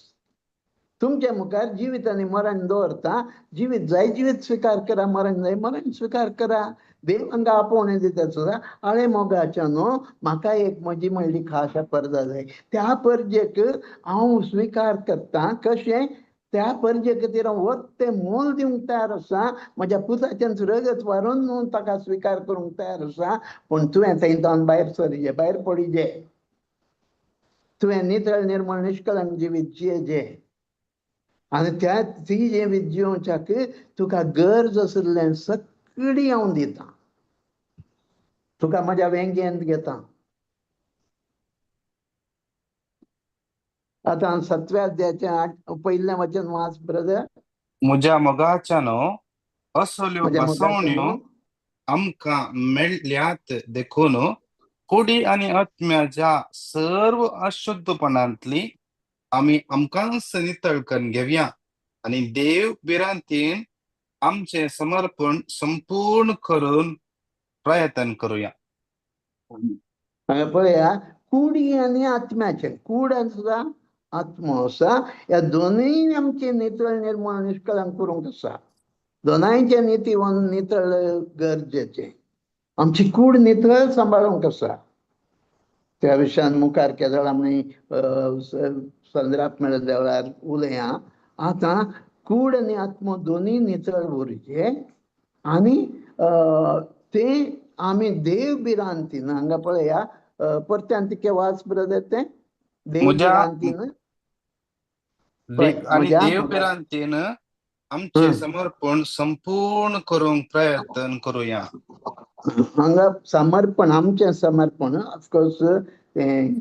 तुमच्या मुखार जिवीत आनी मरण दवरता. जिवीत जाय जिवीत स्विकार करा, मरण जाय मरण स्विकार करा. देव हांगा आपोवणें दिता सुद्दां. आळे मोगाच्या न्हू म्हाका एक म्हजी म्हणली खाशा परजा जाय, त्या परजेक हांव स्विकार करता. कशें? त्या परजे खातीर हांव वत्तें मोल दिवंक तयार आसा, म्हज्या पुताचें रगत वारून ताका स्विकार करूंक तयार आसा. पूण तुवें थंय जावन भायर सरजे, भायर पडिजे. तुवें नितळ निर्मळ निश्कळंक जिवीत जियेजे आनी त्या ती जिवीत जियोवच्याक तुका गरज आशिल्लें सगळी हांव दितां, तुका म्हज्या वेंगेंत घेता. आतां 7व्या अध्यायाचें 8 पयलें वचन वाच ब्रदर. म्हज्या मोगाच्यानो असल्यो बसवण्यो आमकां मेळ्ळ्यात देखून कुडी आनी आत्म्याच्या सर्व अशुद्धपणांतली आमी आमकांच नितळ करून घेवया आनी देव भिरांतीन आमचें समर्पण संपूर्ण करून प्रयत्न करूया. हांगा पळया, कुडी आनी आत्म्याचें, कूड आसा आत्मो आसा, ह्या दोनूय आमचें नितळ निर्मळ निश्कळंक करूंक आसा. दोनांयचें नितीवन नितळ गरजेचें. आमची कूड नितळ सांबाळूंक आसा. त्या विशयान मुखार केदळ आमी संद्राप मेळ्ळ्या वेळार उलया. आतां कूड आनी आत्मो दोनूय नितळ उरचे आनी ते आमी देव भिरांतीन हांगा पळया परत्यान तिके वाच ब्रदर तें देव भिरांतीन आणि देव भिरांतीन आमचे समर्पण संपूर्ण करूंक प्रयत्न करूया. हांगा समर्पण, आमचें समर्पण ऑफकोर्स तें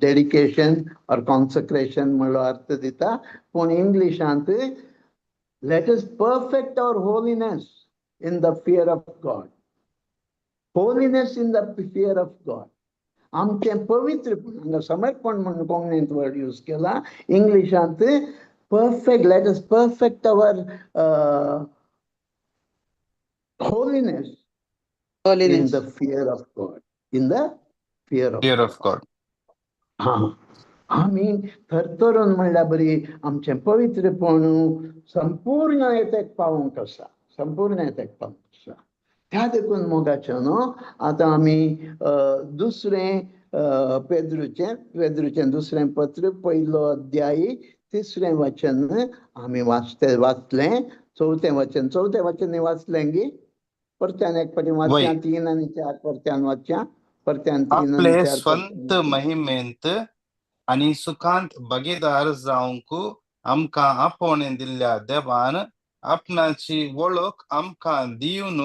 डेडिकेशन ऑर कॉन्सक्रेशन म्हणलो अर्थ दिता, पूण इंग्लिशांत let us perfect our holiness in the fear of God. Holiness in the fear of God. आमचें पवित्रपण हांगा समर्पण म्हूण कोंकणींत वर्ड यूज केला, इंग्लिशांत perfect, let us perfect our holiness in the fear of God. In the fear of God. हां, आमी थरथरून म्हणल्यार बरी आमचें पवित्रपण संपूर्ण येतेक पावूंक आसा, संपूर्ण येतेक पावूंक आसा. त्या देखून मोगाचें न्हू आतां आमी दुसरें पेद्रूचें पेद्रूचें दुसरें पत्र पयलो अध्यायी तिसरें वचन आमी वाचते वाचलें. चवथें वचन, चवथें वचन वाचलें गी परत्यान एक फावटी वाचया, 3 आनी 4 परत्यान वाचया, परत्यान 3 आनी 4. स्वंत महिमेंत आनी सुखांत भागीदार जावंक आमकां आपोवणें दिल्ल्या देवान आपणाची वळख आमकां दिवन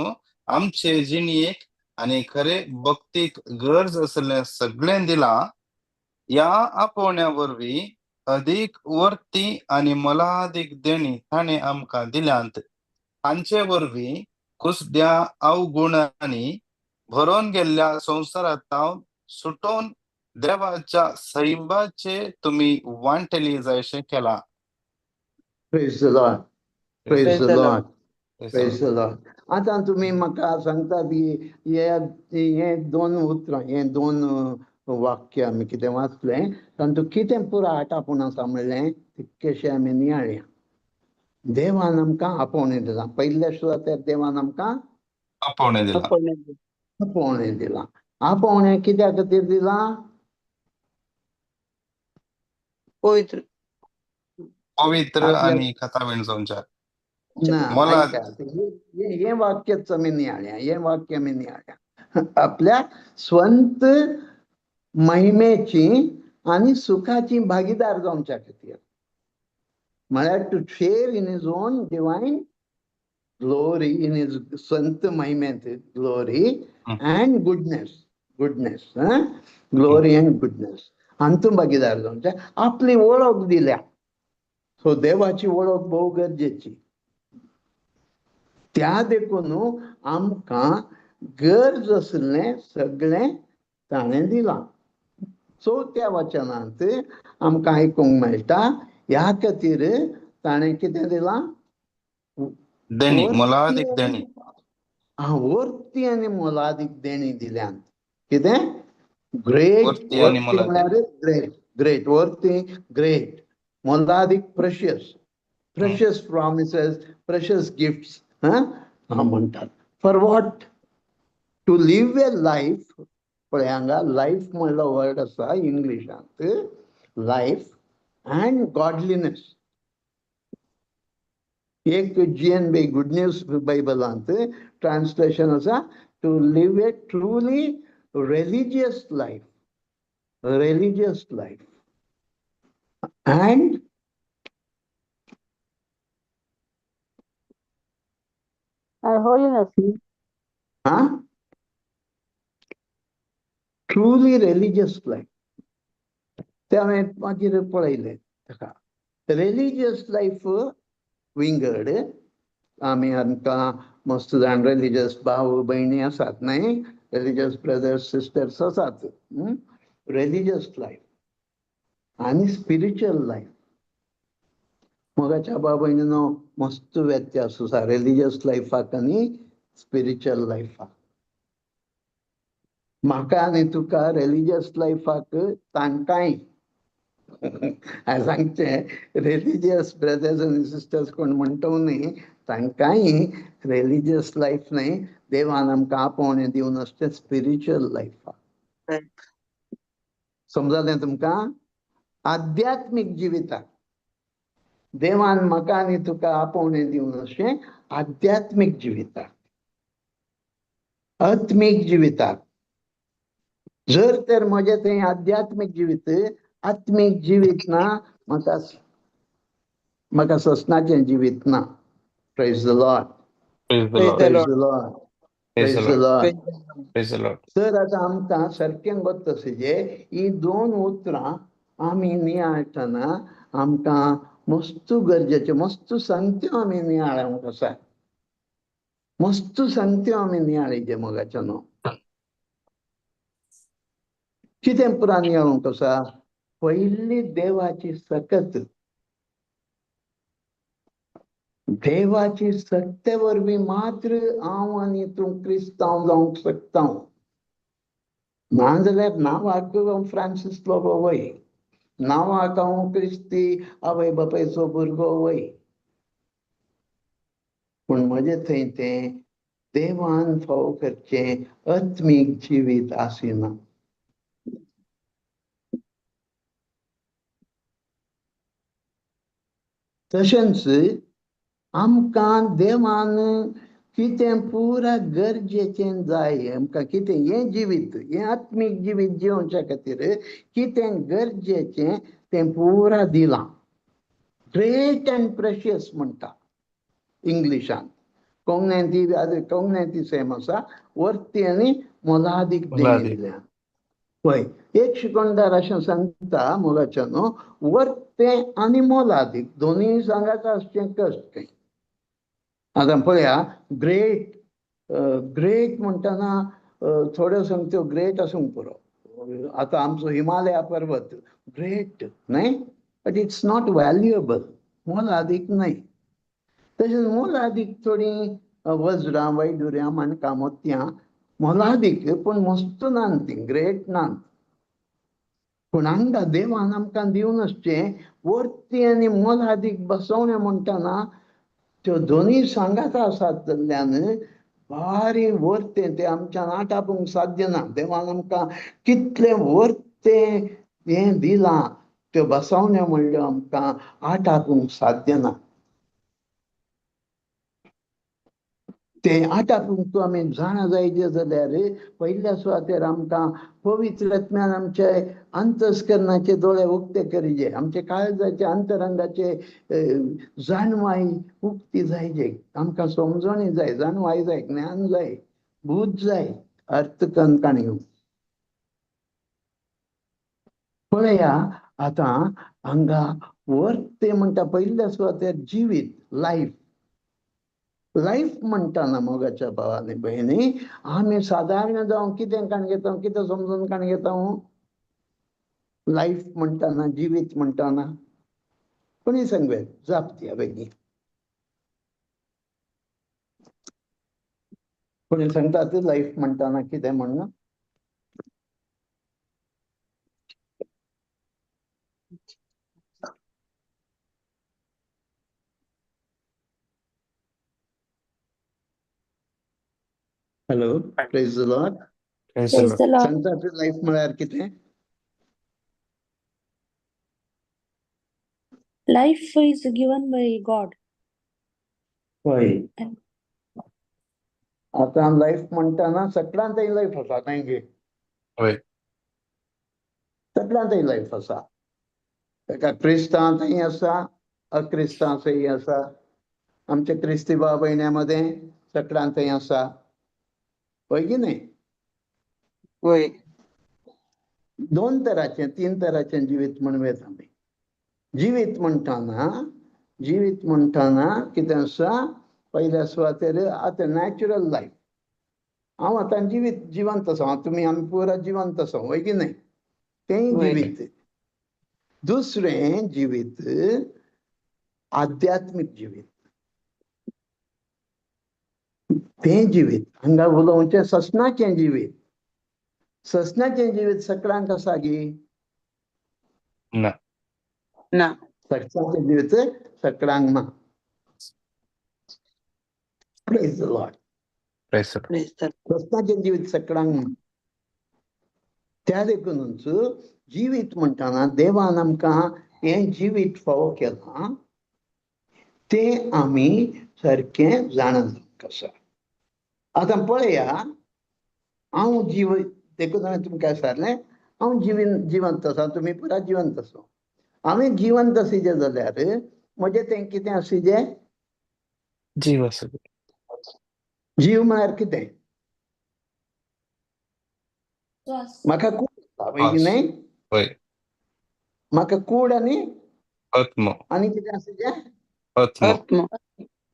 आमचे जिणेक आनी खरे भक्तीक गरज आसलें सगळें दिलां. ह्या आपोवण्या वरवीं अदीक वर्ती आनी मोलादीक देणी ताणें आमकां दिल्यांत. हांचे वरवीं कुसद्या अवगुणांनी भरोन गेल्ल्या संवसारांत सुटोवन देवाच्या सैमाचे तुमी वांटेली जायशें केलां. Praise the Lord. Praise the Lord. Praise the Lord. आतां तुमी म्हाका सांगतात की हे दोन उतरां, हे दोन वाक्य आमी कितें वाचलें तातूंत कितें पुरो आटापूण आसा म्हणलें तितकेशें आमी नियाळया. देवान आमकां आपोवणें दिलां. पयल्या सुवातेर देवान आमकां आपोवणें दिलां. आपोवणें दिलां. आपोवणें कित्या खातीर दिलां? पवित्र पवित्र आनी कथावीण जावच्या. ना, हें वाक्यच आमी नियाळया, हें वाक्य आमी नियाळया. आपल्या स्वंत महिमेची आनी सुखाची भागीदार जावच्या खातीर, म्हळ्यार to share in his own divine glory, in his Sant महिमेंत glory and goodness, goodness, glory and goodness हातूंत भागीदार जावचे. आपली वळख दिल्या. सो देवाची वळख भोव गरजेची. त्या देखून आमकां गरज आशिल्लें सगळें ताणें दिलां. चवथ्या वचनांत आमकां आयकूंक मेळटा ह्या खातीर ताणें कितें दिलां? देणी, मोलादीक देणी. आं, वर्ती आनी मोलादीक देणी दिल्यात. कितें? ग्रेट, म्हळ्यार ग्रेट, ग्रेट, वर्ती, ग्रेट, मोलादीक, precious, precious promises, precious gifts म्हणटात. For what? To live a life. पळय हांगा लायफ म्हणलो वर्ड आसा इंग्लिशांत, लायफ अँड गॉडलीनेस. एक GNB good news बायबलांत ट्रान्सलेशन आसा, to live a truly religious life, religious life and holiness. हा, truly religious life. ते हांवें मागीर पळयलें ताका रिलिजियस लायफ विंगड. आमी आमकां मस्त जाण रिलिजियस भाव भयणी आसात न्हय, रिलिजियस ब्रदर्स सिस्टर्स आसात. रिलिजियस लायफ आनी स्पिरिच्युअल लायफ. मोगाच्या भाव भयणीनो मस्त व्यत्यास आसा रिलिजियस लायफाक आनी स्पिरिच्युअल लायफाक. म्हाका आनी तुका रिलिजियस लायफाक तांकांय हांवें सांगचें, रिलिजियस ब्रदर्स आनी सिस्टर्स कोण म्हणटा न्ही, तांकांय रिलिजियस लायफ न्हय, देवान आमकां आपोवणें दिवन आसचें स्पिरिच्युअल लायफ. समजलें तुमकां? आध्यात्मीक जिविताक देवान म्हाका आनी तुका आपोवणें दिवन अशें आध्यात्मीक जिविताक, आत्मीक जिविताक. जर तर म्हजें थंय आध्यात्मीक जिवीत, आत्मीक जिवीत ना, म्हाका म्हाका ससनाचें जिवीत ना. Praise the Lord. Praise the Lord. Praise the Lord. Praise the praise the Lord. Lord. Praise the Lord. तर आतां आमकां सारकें गोत्त जे ही दोन उतरां आमी नियाळटना आमकां मस्त गरजेचें, मस्त सांगत्यो आमी नियाळूंक आसा, मस्त सांगत्यो आमी नियाळीचे मोगाचें न्हू. कितें पुरा नियाळूंक आसा? पयली देवाची सकत, देवाची सत्ते वरवीं मात्र हांव आनी तूं क्रिस्तांव जावंक शकता. नाजाल्यार नांवाक हांव फ्रांसीस लोबो वय, नांवाक हांव क्रिस्ती आवय बापायचो भुरगो वय, पूण म्हजें थंय तें देवान फावो करचें आत्मीक जिवीत आसिना. तशेंच आमकां देवान कितें पुरा गरजेचें जाय, आमकां कितें हें जिवीत, हें आत्मीक जिवीत जिवच्या खातीर कितें गरजेचें तें पुरा दिलां. ग्रेट अँड प्रेशियस म्हणटा इंग्लिशान, कोंकण्यान ती कोंकण्यान ती सेम आसा, वर्ती आनी मोलादीक देणी दिल्या. पळय एक शिकोणदार अशें सांगता मोगाच्या न्हू, वर्तें आनी मोलादीक दोनूय सांगात आसचें कश्ट खंय. आतां पळया, ग्रेट ग्रेट म्हणटना थोड्यो सांगत्यो ग्रेट आसूंक पुरो. आतां आमचो हिमालया पर्वत ग्रेट न्हय, बट it's not valuable, मोलादीक न्हय. तशेंच मोलादीक थोडीं वज्रां, वैडुऱ्यां, माणकां, मोतयां मोलादीक, पूण मस्त नात तीं, ग्रेट नात. पूण हांगा देवान आमकां दिवन आसचें वर्ती आनी मोलादीक बसवणें म्हणटना त्यो दोनूय सांगात आसात जाल्ल्यान भारी वर्तें तें आमच्यान आटापूंक साध्य ना. देवान आमकां कितलें वर्तें हें दिलां, त्यो बसवण्यो म्हणल्यो आमकां आटापूंक साध्य ना. तें आटापूंक आमी जाणा जायचे जाल्यार पयल्या सुवातेर आमकां पवित्र आत्म्यान आमचे अंतस्करणाचे दोळे उक्ते करिजे, आमचे काळजाचे अंतरंगाचे जाणवाय उक्ती जायजे, आमकां समजणी जाय, जाणवाय जाय, ज्ञान जाय, बूद जाय, अर्थकन काणयो. पळया आतां हांगा वर्ते म्हणटा पयल्या सुवातेर जिवीत, लायफ. लायफ म्हणटाना मोगाच्या भावानी भयणी आमी सादारण जावं कितें काण घेता, कितें समजून काण घेता? लायफ म्हणटाना, जिवीत म्हणटाना कोणी सांगवे जाप दिया बेगीन. कोणी सांगतात लायफ म्हणटाना कितें म्हणून? Hello, praise the Lord. Praise the Praise the Lord. सांगतात लायफ म्हळ्यार कितें? Life is given by God. हय, आतां लायफ म्हणटाना सगळ्यांतय लायफ आसा न्हय गे? हय. सगळ्यांतय लायफ आसा. ताका क्रिस्तांतय आसा, अक्रिस्तांतय आसा. आमच्या क्रिस्ती भाव भयण्यां मदें सगळ्यांतय आसा, हय की न्हय? वय. दोन तराचें, तीन तराचें जिवीत म्हणूं येता आमी. जिवीत म्हणटाना, जिवीत म्हणटाना कितें आसा? पयल्या सुवातेर आतां नॅचरल लायफ. हांव आतां जिवीत जिवंत आसा, तुमी आमी पुरा जिवंत आसा, हय की न्हय? तेंय जिवीत. दुसरें जिवीत आध्यात्मीक जिवीत, तें जिवीत हांगा उलोवचें ससनाचें जिवीत. ससनाचें जिवीत सगळ्यांक आसा गी? ना. ना. सगळ्यांचें जिवीत सगळ्यांक ना. Praise the Lord. Praise the Lord. Praise the सस्नाचें जिवीत सगळ्यांक. त्या देखूनच जिवीत म्हणटाना देवान आमकां हें जिवीत फावो केलां तें आमी सारकें जाणा जावंक आसा. आतां पळया, हांव जीव देखून हांवें तुमकां सांगलें, हांव जिवीन जिवंत आसा, तुमी पुरा जिवंत आसा. हांवें जिवंत आशिल्लें जाल्यार म्हजें तें कितें आशिल्लें? जीव आसुंदी. जीव म्हळ्यार कितें? श्वास. म्हाका कूड आसा, वय न्हय? वय. म्हाका कूड आनी आत्मो. आनी कितें आशिल्लें? आत्मो. आत्मो.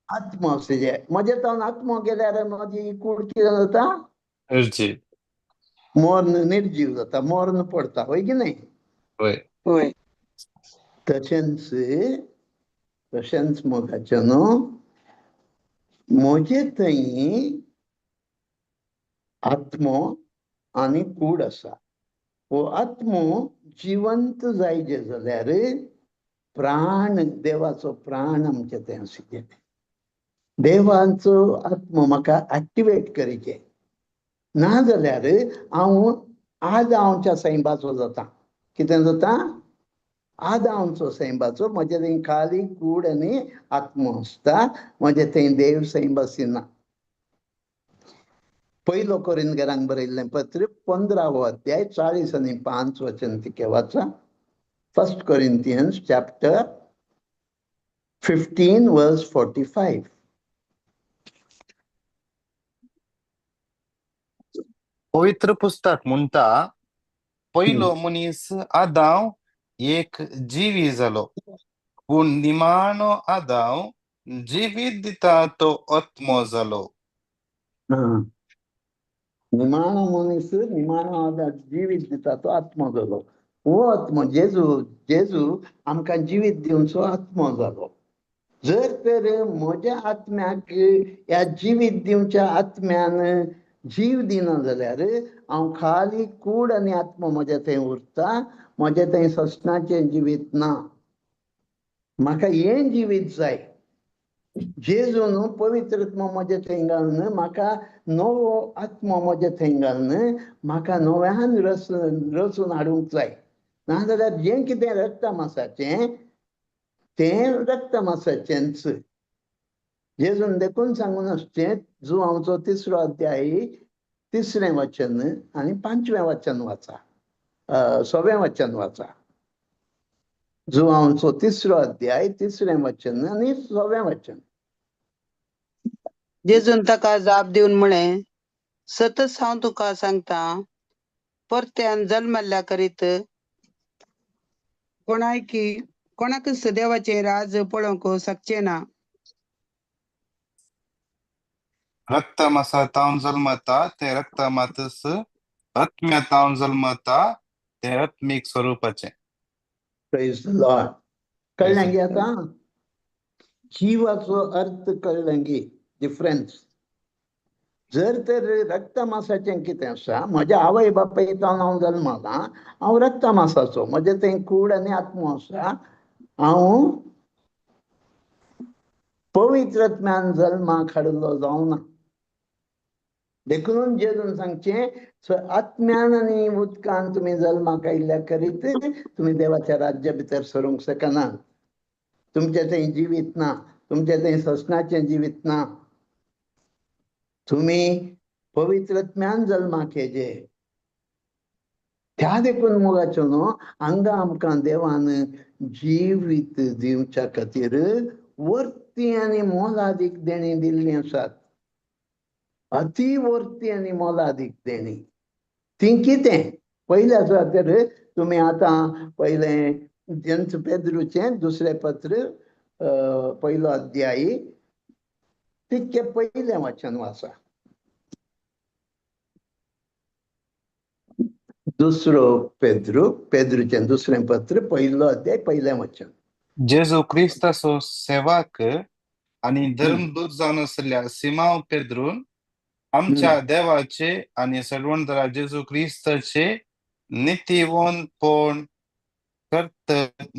आत्मो आशिल्लें. म्हजें तावन आत्मो गेल्यार म्हजी कूड कितें जाता? निर्जीव. मर्ण, निर्जीव जाता, मर्ण पडटा, वय की न्हय? वय. वय. तशेंच तशेंच मोगाचें न्हू, म्हजे थंय आत्मो आनी कूड आसा. हो आत्मो जिवंत जायचे जाल्यार प्राण, देवाचो प्राण आमचे थंय आशिल्ले. देवाचो आत्मो म्हाका एक्टिवेट करीचे, ना जाल्यार हांव आदांवच्या सैंबाचो जाता. कितें जाता? आदांवचो सैंबाचो. म्हजे थंय खाली कूड आनी आत्मो आसता, म्हजे थंय देव सैंब आसिना. पयलो कोरिंदगरांक बरयल्लें पत्र 15वो अध्याय 40 आनी 5 वचन तिके वाचा. First Corinthians chapter 15 verse 45. पवित्र पुस्तक म्हणटा, पयलो मनीस आदांव एक जिवी जालो, पूण निमाणो आदांव जिवीत दिता तो आत्मो जालो. निमाणो मनीस, निमाणो आदांव जिवीत दिता तो आत्मो जालो. हो आत्मो जेजू, जेजू आमकां जिवीत दिवचो आत्मो जालो. जर तर म्हज्या आत्म्याक ह्या जिवीत दिवच्या आत्म्यान जीव दिना जाल्यार हांव खाली कूड आनी आत्मो म्हज्या थंय उरता, म्हज्या थंय सस्नाचें जिवीत ना. म्हाका हें जिवीत जाय. जेजून पवित्र आत्मो म्हज्या थंय घालून म्हाका नवो आत्मो म्हज्या थंय घालून म्हाका नव्यान रचून हाडूंक जाय. नाजाल्यार जें कितें रक्तमासाचें तें रक्तमासाचेंच. जेजून देखून सांगून आसचें, जुवांवचो 3रो अध्याय 3रें वचन आनी 5वें वचन वाचा, 6वें वचन वाचा. जुवांवचो 3रो अध्याय 3रें वचन आनी 6वें वचन. जेजून ताका जाप दिवन म्हळें, सतच हांव तुका सांगता, परत्यान जल्मल्ल्या करीत कोणाकच देवाचें राज पळोवंक शकचें ना. रक्तमासा तावन जल्मता तें रक्तमातस, आत्म्या तावन जल्मता तें आत्मीक स्वरुपाचें. Praise the Lord. कळ्ळें गे आतां? जिवाचो अर्थ कळ्ळें गे? डिफरन्स. जर तर रक्तमासाचें कितें आसा, म्हज्या आवय बापाय तावन हांव जल्मला, हांव रक्तमासाचो, म्हजें थंय कूड आनी आत्मो आसा. हांव पवित्र आत्म्यान जल्माक हाडिल्लो जावना. देखून जेजून सांगचें, आत्म्यान आनी उदकान तुमी जल्माक आयिल्ल्या करीत तुमी देवाच्या राज्या भितर सरूंक शकना. तुमचें थंय जिवीत ना, तुमचें थंय सस्नाचें जिवीत ना. तुमी पवित्र आत्म्यान जल्माक येजे. त्या देखून मोगाचो न्हू, हांगा आमकां देवान जिवीत दिवच्या खातीर वर्ती आनी मोलादीक देणी दिल्लीं आसात. अति वर्ती आनी मोलादीक देणी ती कितें? पयलें आसा तर तुमी आतां पयलें जेंच पेद्रूचें 2रें पत्र 1लो अध्याय तितकें पयलें वचन वाचा. 2रो पेद्रू, पेद्रूचें 2रें पत्र 1लो अध्याय 1लें वचन. जेजू क्रिस्ताचो सेवक आनी धर्मदूत जावन आशिल्ल्या सिमांव पेद्रून आमच्या देवाचे आनी सर्वंतरा जेजू क्रिस्ताचे नितीवंतपण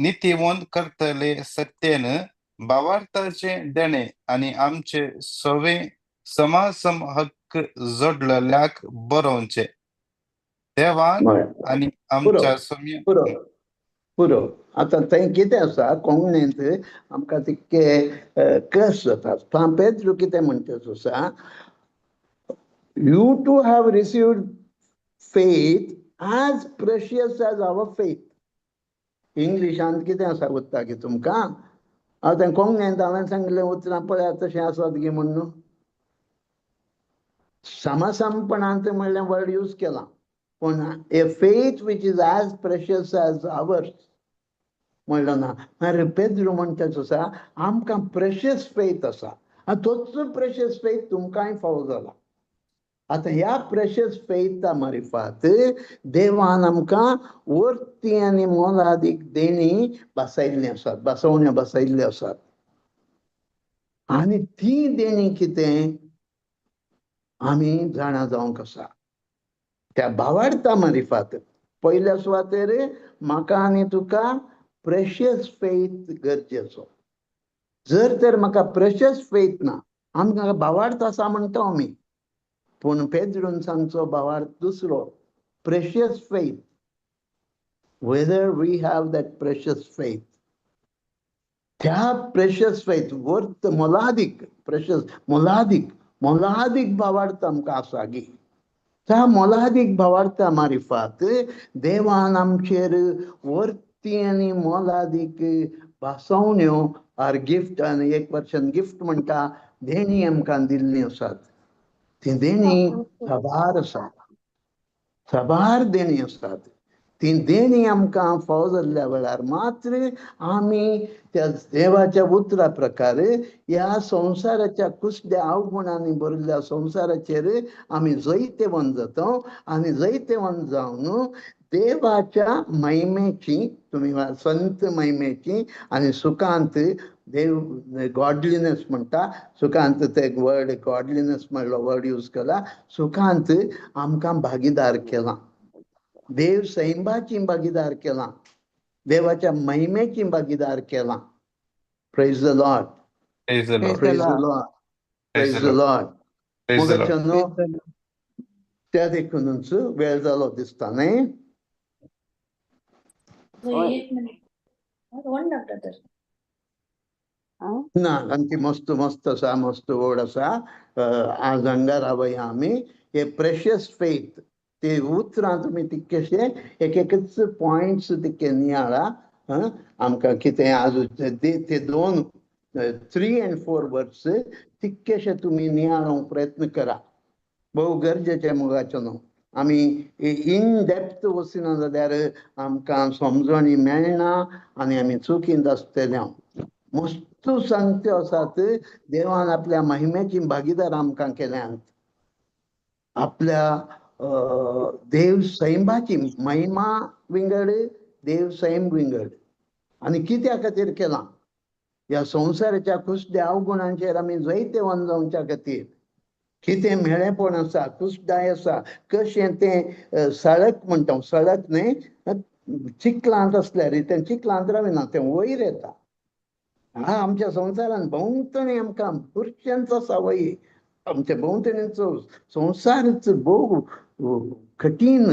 नितीवंत करतले सत्तेन भावार्थाचे देणे आनी आमचे सवे समासम हक्क जोडलेल्याक बरोवचें. देवान आनी आमच्या सोम्या पुरो पुरो. आतां थंय कितें आसा कोंकणींत आमकां तितके कस जाता. सांत पेद्रू कितें म्हणटा आसा, you too have received faith as precious as our faith. इंग्लिशांत कितें आसा उरता की तुमकां? आतां कोंकणींत हांवें सांगिल्लें उतरां पळयात तशें आसत गी म्हण न्हू. समसमपणांत म्हणलें वर्ड यूज केलां, पूण a faith which is as precious as ours म्हणलो ना. मागीर पेद्रू म्हणटा आसा आमकां प्रेशियस फेथ आसा आनी तोच प्रेशियस फेथ तुमकांय फावो जाला. आतां ह्या प्रेशियस फेथा मारिफात देवान आमकां वर्ती आनी मोलादीक देणी बसयल्ली आसात, बसवण्यो बसयल्ल्यो आसात. आनी ती देणी कितें आमी जाणा जावंक आसा. त्या भावार्था मारिफात पयल्या सुवातेर म्हाका आनी तुका प्रेशियस फेथ गरजेचो. जर तर म्हाका प्रेशियस फेथ ना, आमकां भावार्थ आसा म्हणटा आमी, पूण पेद्रून सांगचो भावार्थ दुसरो, precious faith. Whether we have that precious faith. त्या प्रेशियस फेथ वर्थ मोलादीक, प्रेशियस मोलादीक, मोलादीक भावार्थ आमकां आसा गी. त्या मोलादीक भावार्था मारिफात देवान आमचेर वर्ती आनी मोलादीक भासवण्यो आर गिफ्ट, आनी एक वर्सान गिफ्ट म्हणटा देणी आमकां दिल्ली आसात. ती देणी साबार आसात, साबार देणी आसात. ती देणी आमकां फावो जाल्ल्या वेळार मात्र आमी त्या देवाच्या उतरा प्रकारे ह्या संवसाराच्या कुसड्या अवगुणांनी भरिल्ल्या संवसाराचेर आमी जैतेवंत जाता आनी जैतेवंत जावन देवाच्या महिमेची, तुमी संत महिमेची आनी सुखांत देव गॉडलिनेस म्हणटा, सुखांत ते वर्ड गॉडलिनेस म्हणलो वर्ड यूज केला, सुखांत आमकां भागीदार केला. देव सैंबाची भागीदार केला, देवाच्या महिमेची भागीदार केला. Praise the Lord. Praise the Lord. Praise the Lord. Praise the Lord. Praise the Lord. मोगाच्यानो, त्या देखूनच वेळ जालो दिसता न्ही. एक मिनिट, ना ब्रदर. ना, सामकी मस्त मस्त आसा, मस्त व्हड आसा. आज हांगा रावया आमी. हे प्रेशियस फेथ ते उतरां तुमी तितकेशे एक एकच पॉयंट्स तितके नियाळा. आमकां कितें आज ते 2, 3 आनी 4 वर्स तितकेशे तुमी नियाळूंक प्रयत्न करा. भोव गरजेचें मोगाचें न्हू. आमी इन डेप्थ वचना जाल्यार आमकां समजणी मेळना आनी आमी चुकींत आसतले. मस्त सांगत्यो आसात देवान आपल्या महिमेची भागीदार आमकां केल्यात. आपल्या देव सैंबाची महिमा विंगड, देव सैम विंगड. आनी कित्या खातीर केलां? ह्या संवसाराच्या कुसड्या अवगुणांचेर आमी जैतेवंत जावच्या खातीर. कितें म्हेळेपण आसा, कुसडाय आसा, कशें तें सळक म्हणटा, सळक न्ही, चिखलांत आसल्यार तें चिखलांत राविना, तें वयर येता. हा, आमच्या संवसारान भोंवतणी आमकां बुरशेंच आसा वय. आमच्या भोंवतणीचो संवसारच भोव कठीण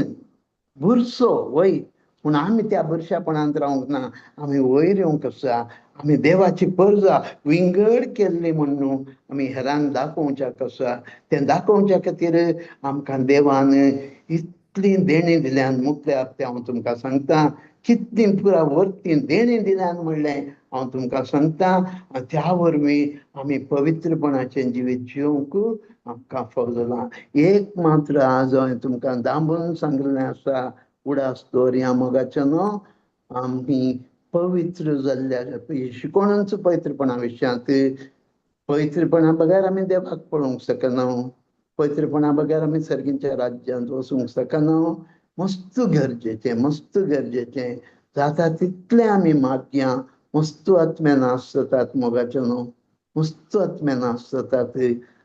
बुरसो वय. पूण आमी त्या बुरशेपणांत रावंक ना, आमी वयर येवंक आसा. आमी देवाची परजा विंगड केल्ली म्हणून आमी हेरांक दाखोवच्याक आसा. तें दाखोवच्या खातीर आमकां देवान इतली देणी दिल्यान. मुखल्या तें हांव तुमकां सांगता, कितली पुरा वर्ती देणी दिल्यान म्हणलें हांव तुमकां सांगता. त्या वरवीं आमी पवित्रपणाचें जिवीत जिवंक आमकां फाव जालां. एक मात्र आज हांवें तुमकां दांबून सांगिल्लें आसा, उडास दवरया मोगाचें न्हू. आमी पवित्र जाल्ल्या शिकोणूच पवित्रपणा विशयांत, पवित्रपणा बगैर आमी देवाक पळोवंक शकना, पवित्रपणा बगैर आमी सर्गीच्या राज्यांत वचूंक शकना. मस्त गरजेचें, मस्त गरजेचें जाता तितलें आमी मागया. मस्त आत्म्यान आसतात मोगाचें न्हू, मस्त आत्म्यान आसतात.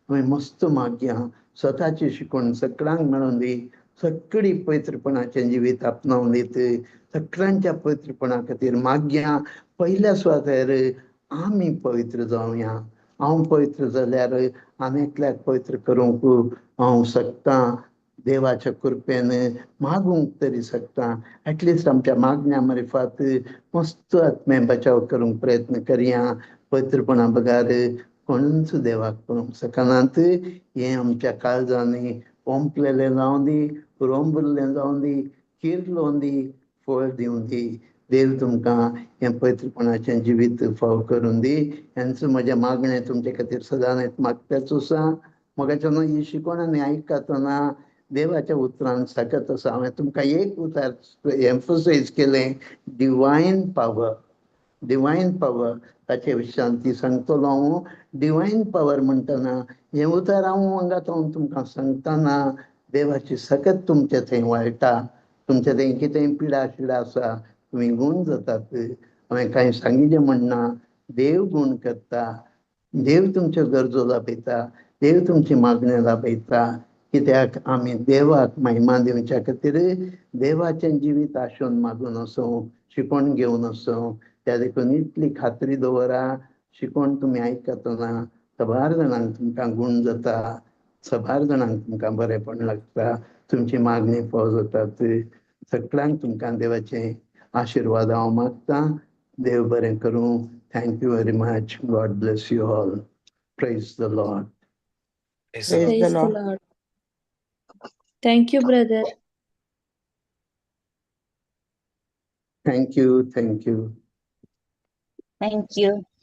आमी मस्त मागया, स्वताची शिकवण सगळ्यांक मेळोवन दी, सगळी पवित्रपणाचें जिवीत आपणावन दीत. सगळ्यांच्या पवित्रपणा खातीर मागया. पयल्या सुवातेर आमी पवित्र जावया. हांव पवित्र जाल्यार आनी एकल्याक पवित्र करूंक हांव शकता, देवाच्या कृपेन मागूंक तरी शकता. एटलिस्ट आमच्या मागण्या मारिफात मस्त आत्मे बचाव करूंक प्रयत्न करया. पवित्रपणा बगार कोणूच देवाक पळोवंक शकनात. हें आमच्या काळजांनी ओंपलेलें जावं दी, रोंबुल्लें जावं दी, किरलोवन दी, फळ दिवं दी. देव तुमकां हें पवित्रपणाचें जिवीत फाव करून दी. हेंच म्हजें मागणें तुमचे खातीर सदांच मागताच आसा. म्हाका ही शिकवण आनी आयकतना देवाच्या उतरान सकत आसा. हांवें तुमकां एक उतर एम्फसायज केलें, डिवायन पावर. डिवायन पावर ताचे विशयान ती सांगतलो हांव. डिवायन पावर म्हणटना हें उतर हांव हांगा तुमकां सांगतना देवाची सकत तुमचे थंय वाळटा. तुमचे थंय कितेंय पिडा शिडा आसा, तुमी गूण जातात. हांवें कांय सांगिल्लें म्हणना, देव गूण करता, देव तुमच्यो गरजो लाभयता, देव तुमची मागण्यो लाभयता. कित्याक आमी देवाक महिमा दिवच्या खातीर देवाचें जिवीत आशोवन मागून आसूं, शिकवण घेवन आसूं. त्या देखून इतली खात्री दवरा, शिकवण तुमी आयकतना सबार जाणांक तुमकां गूण जाता, सबार जाणांक तुमकां बरेंपण लागता, तुमची मागणी फाव जातात. सगळ्यांक तुमकां देवाचे आशिर्वाद हांव मागता. देव बरें करूं. Thank you very much. God bless you all. Praise the Lord. Praise the Lord. Praise the Lord. Thank you, brother. Thank you. Thank you. Thank you.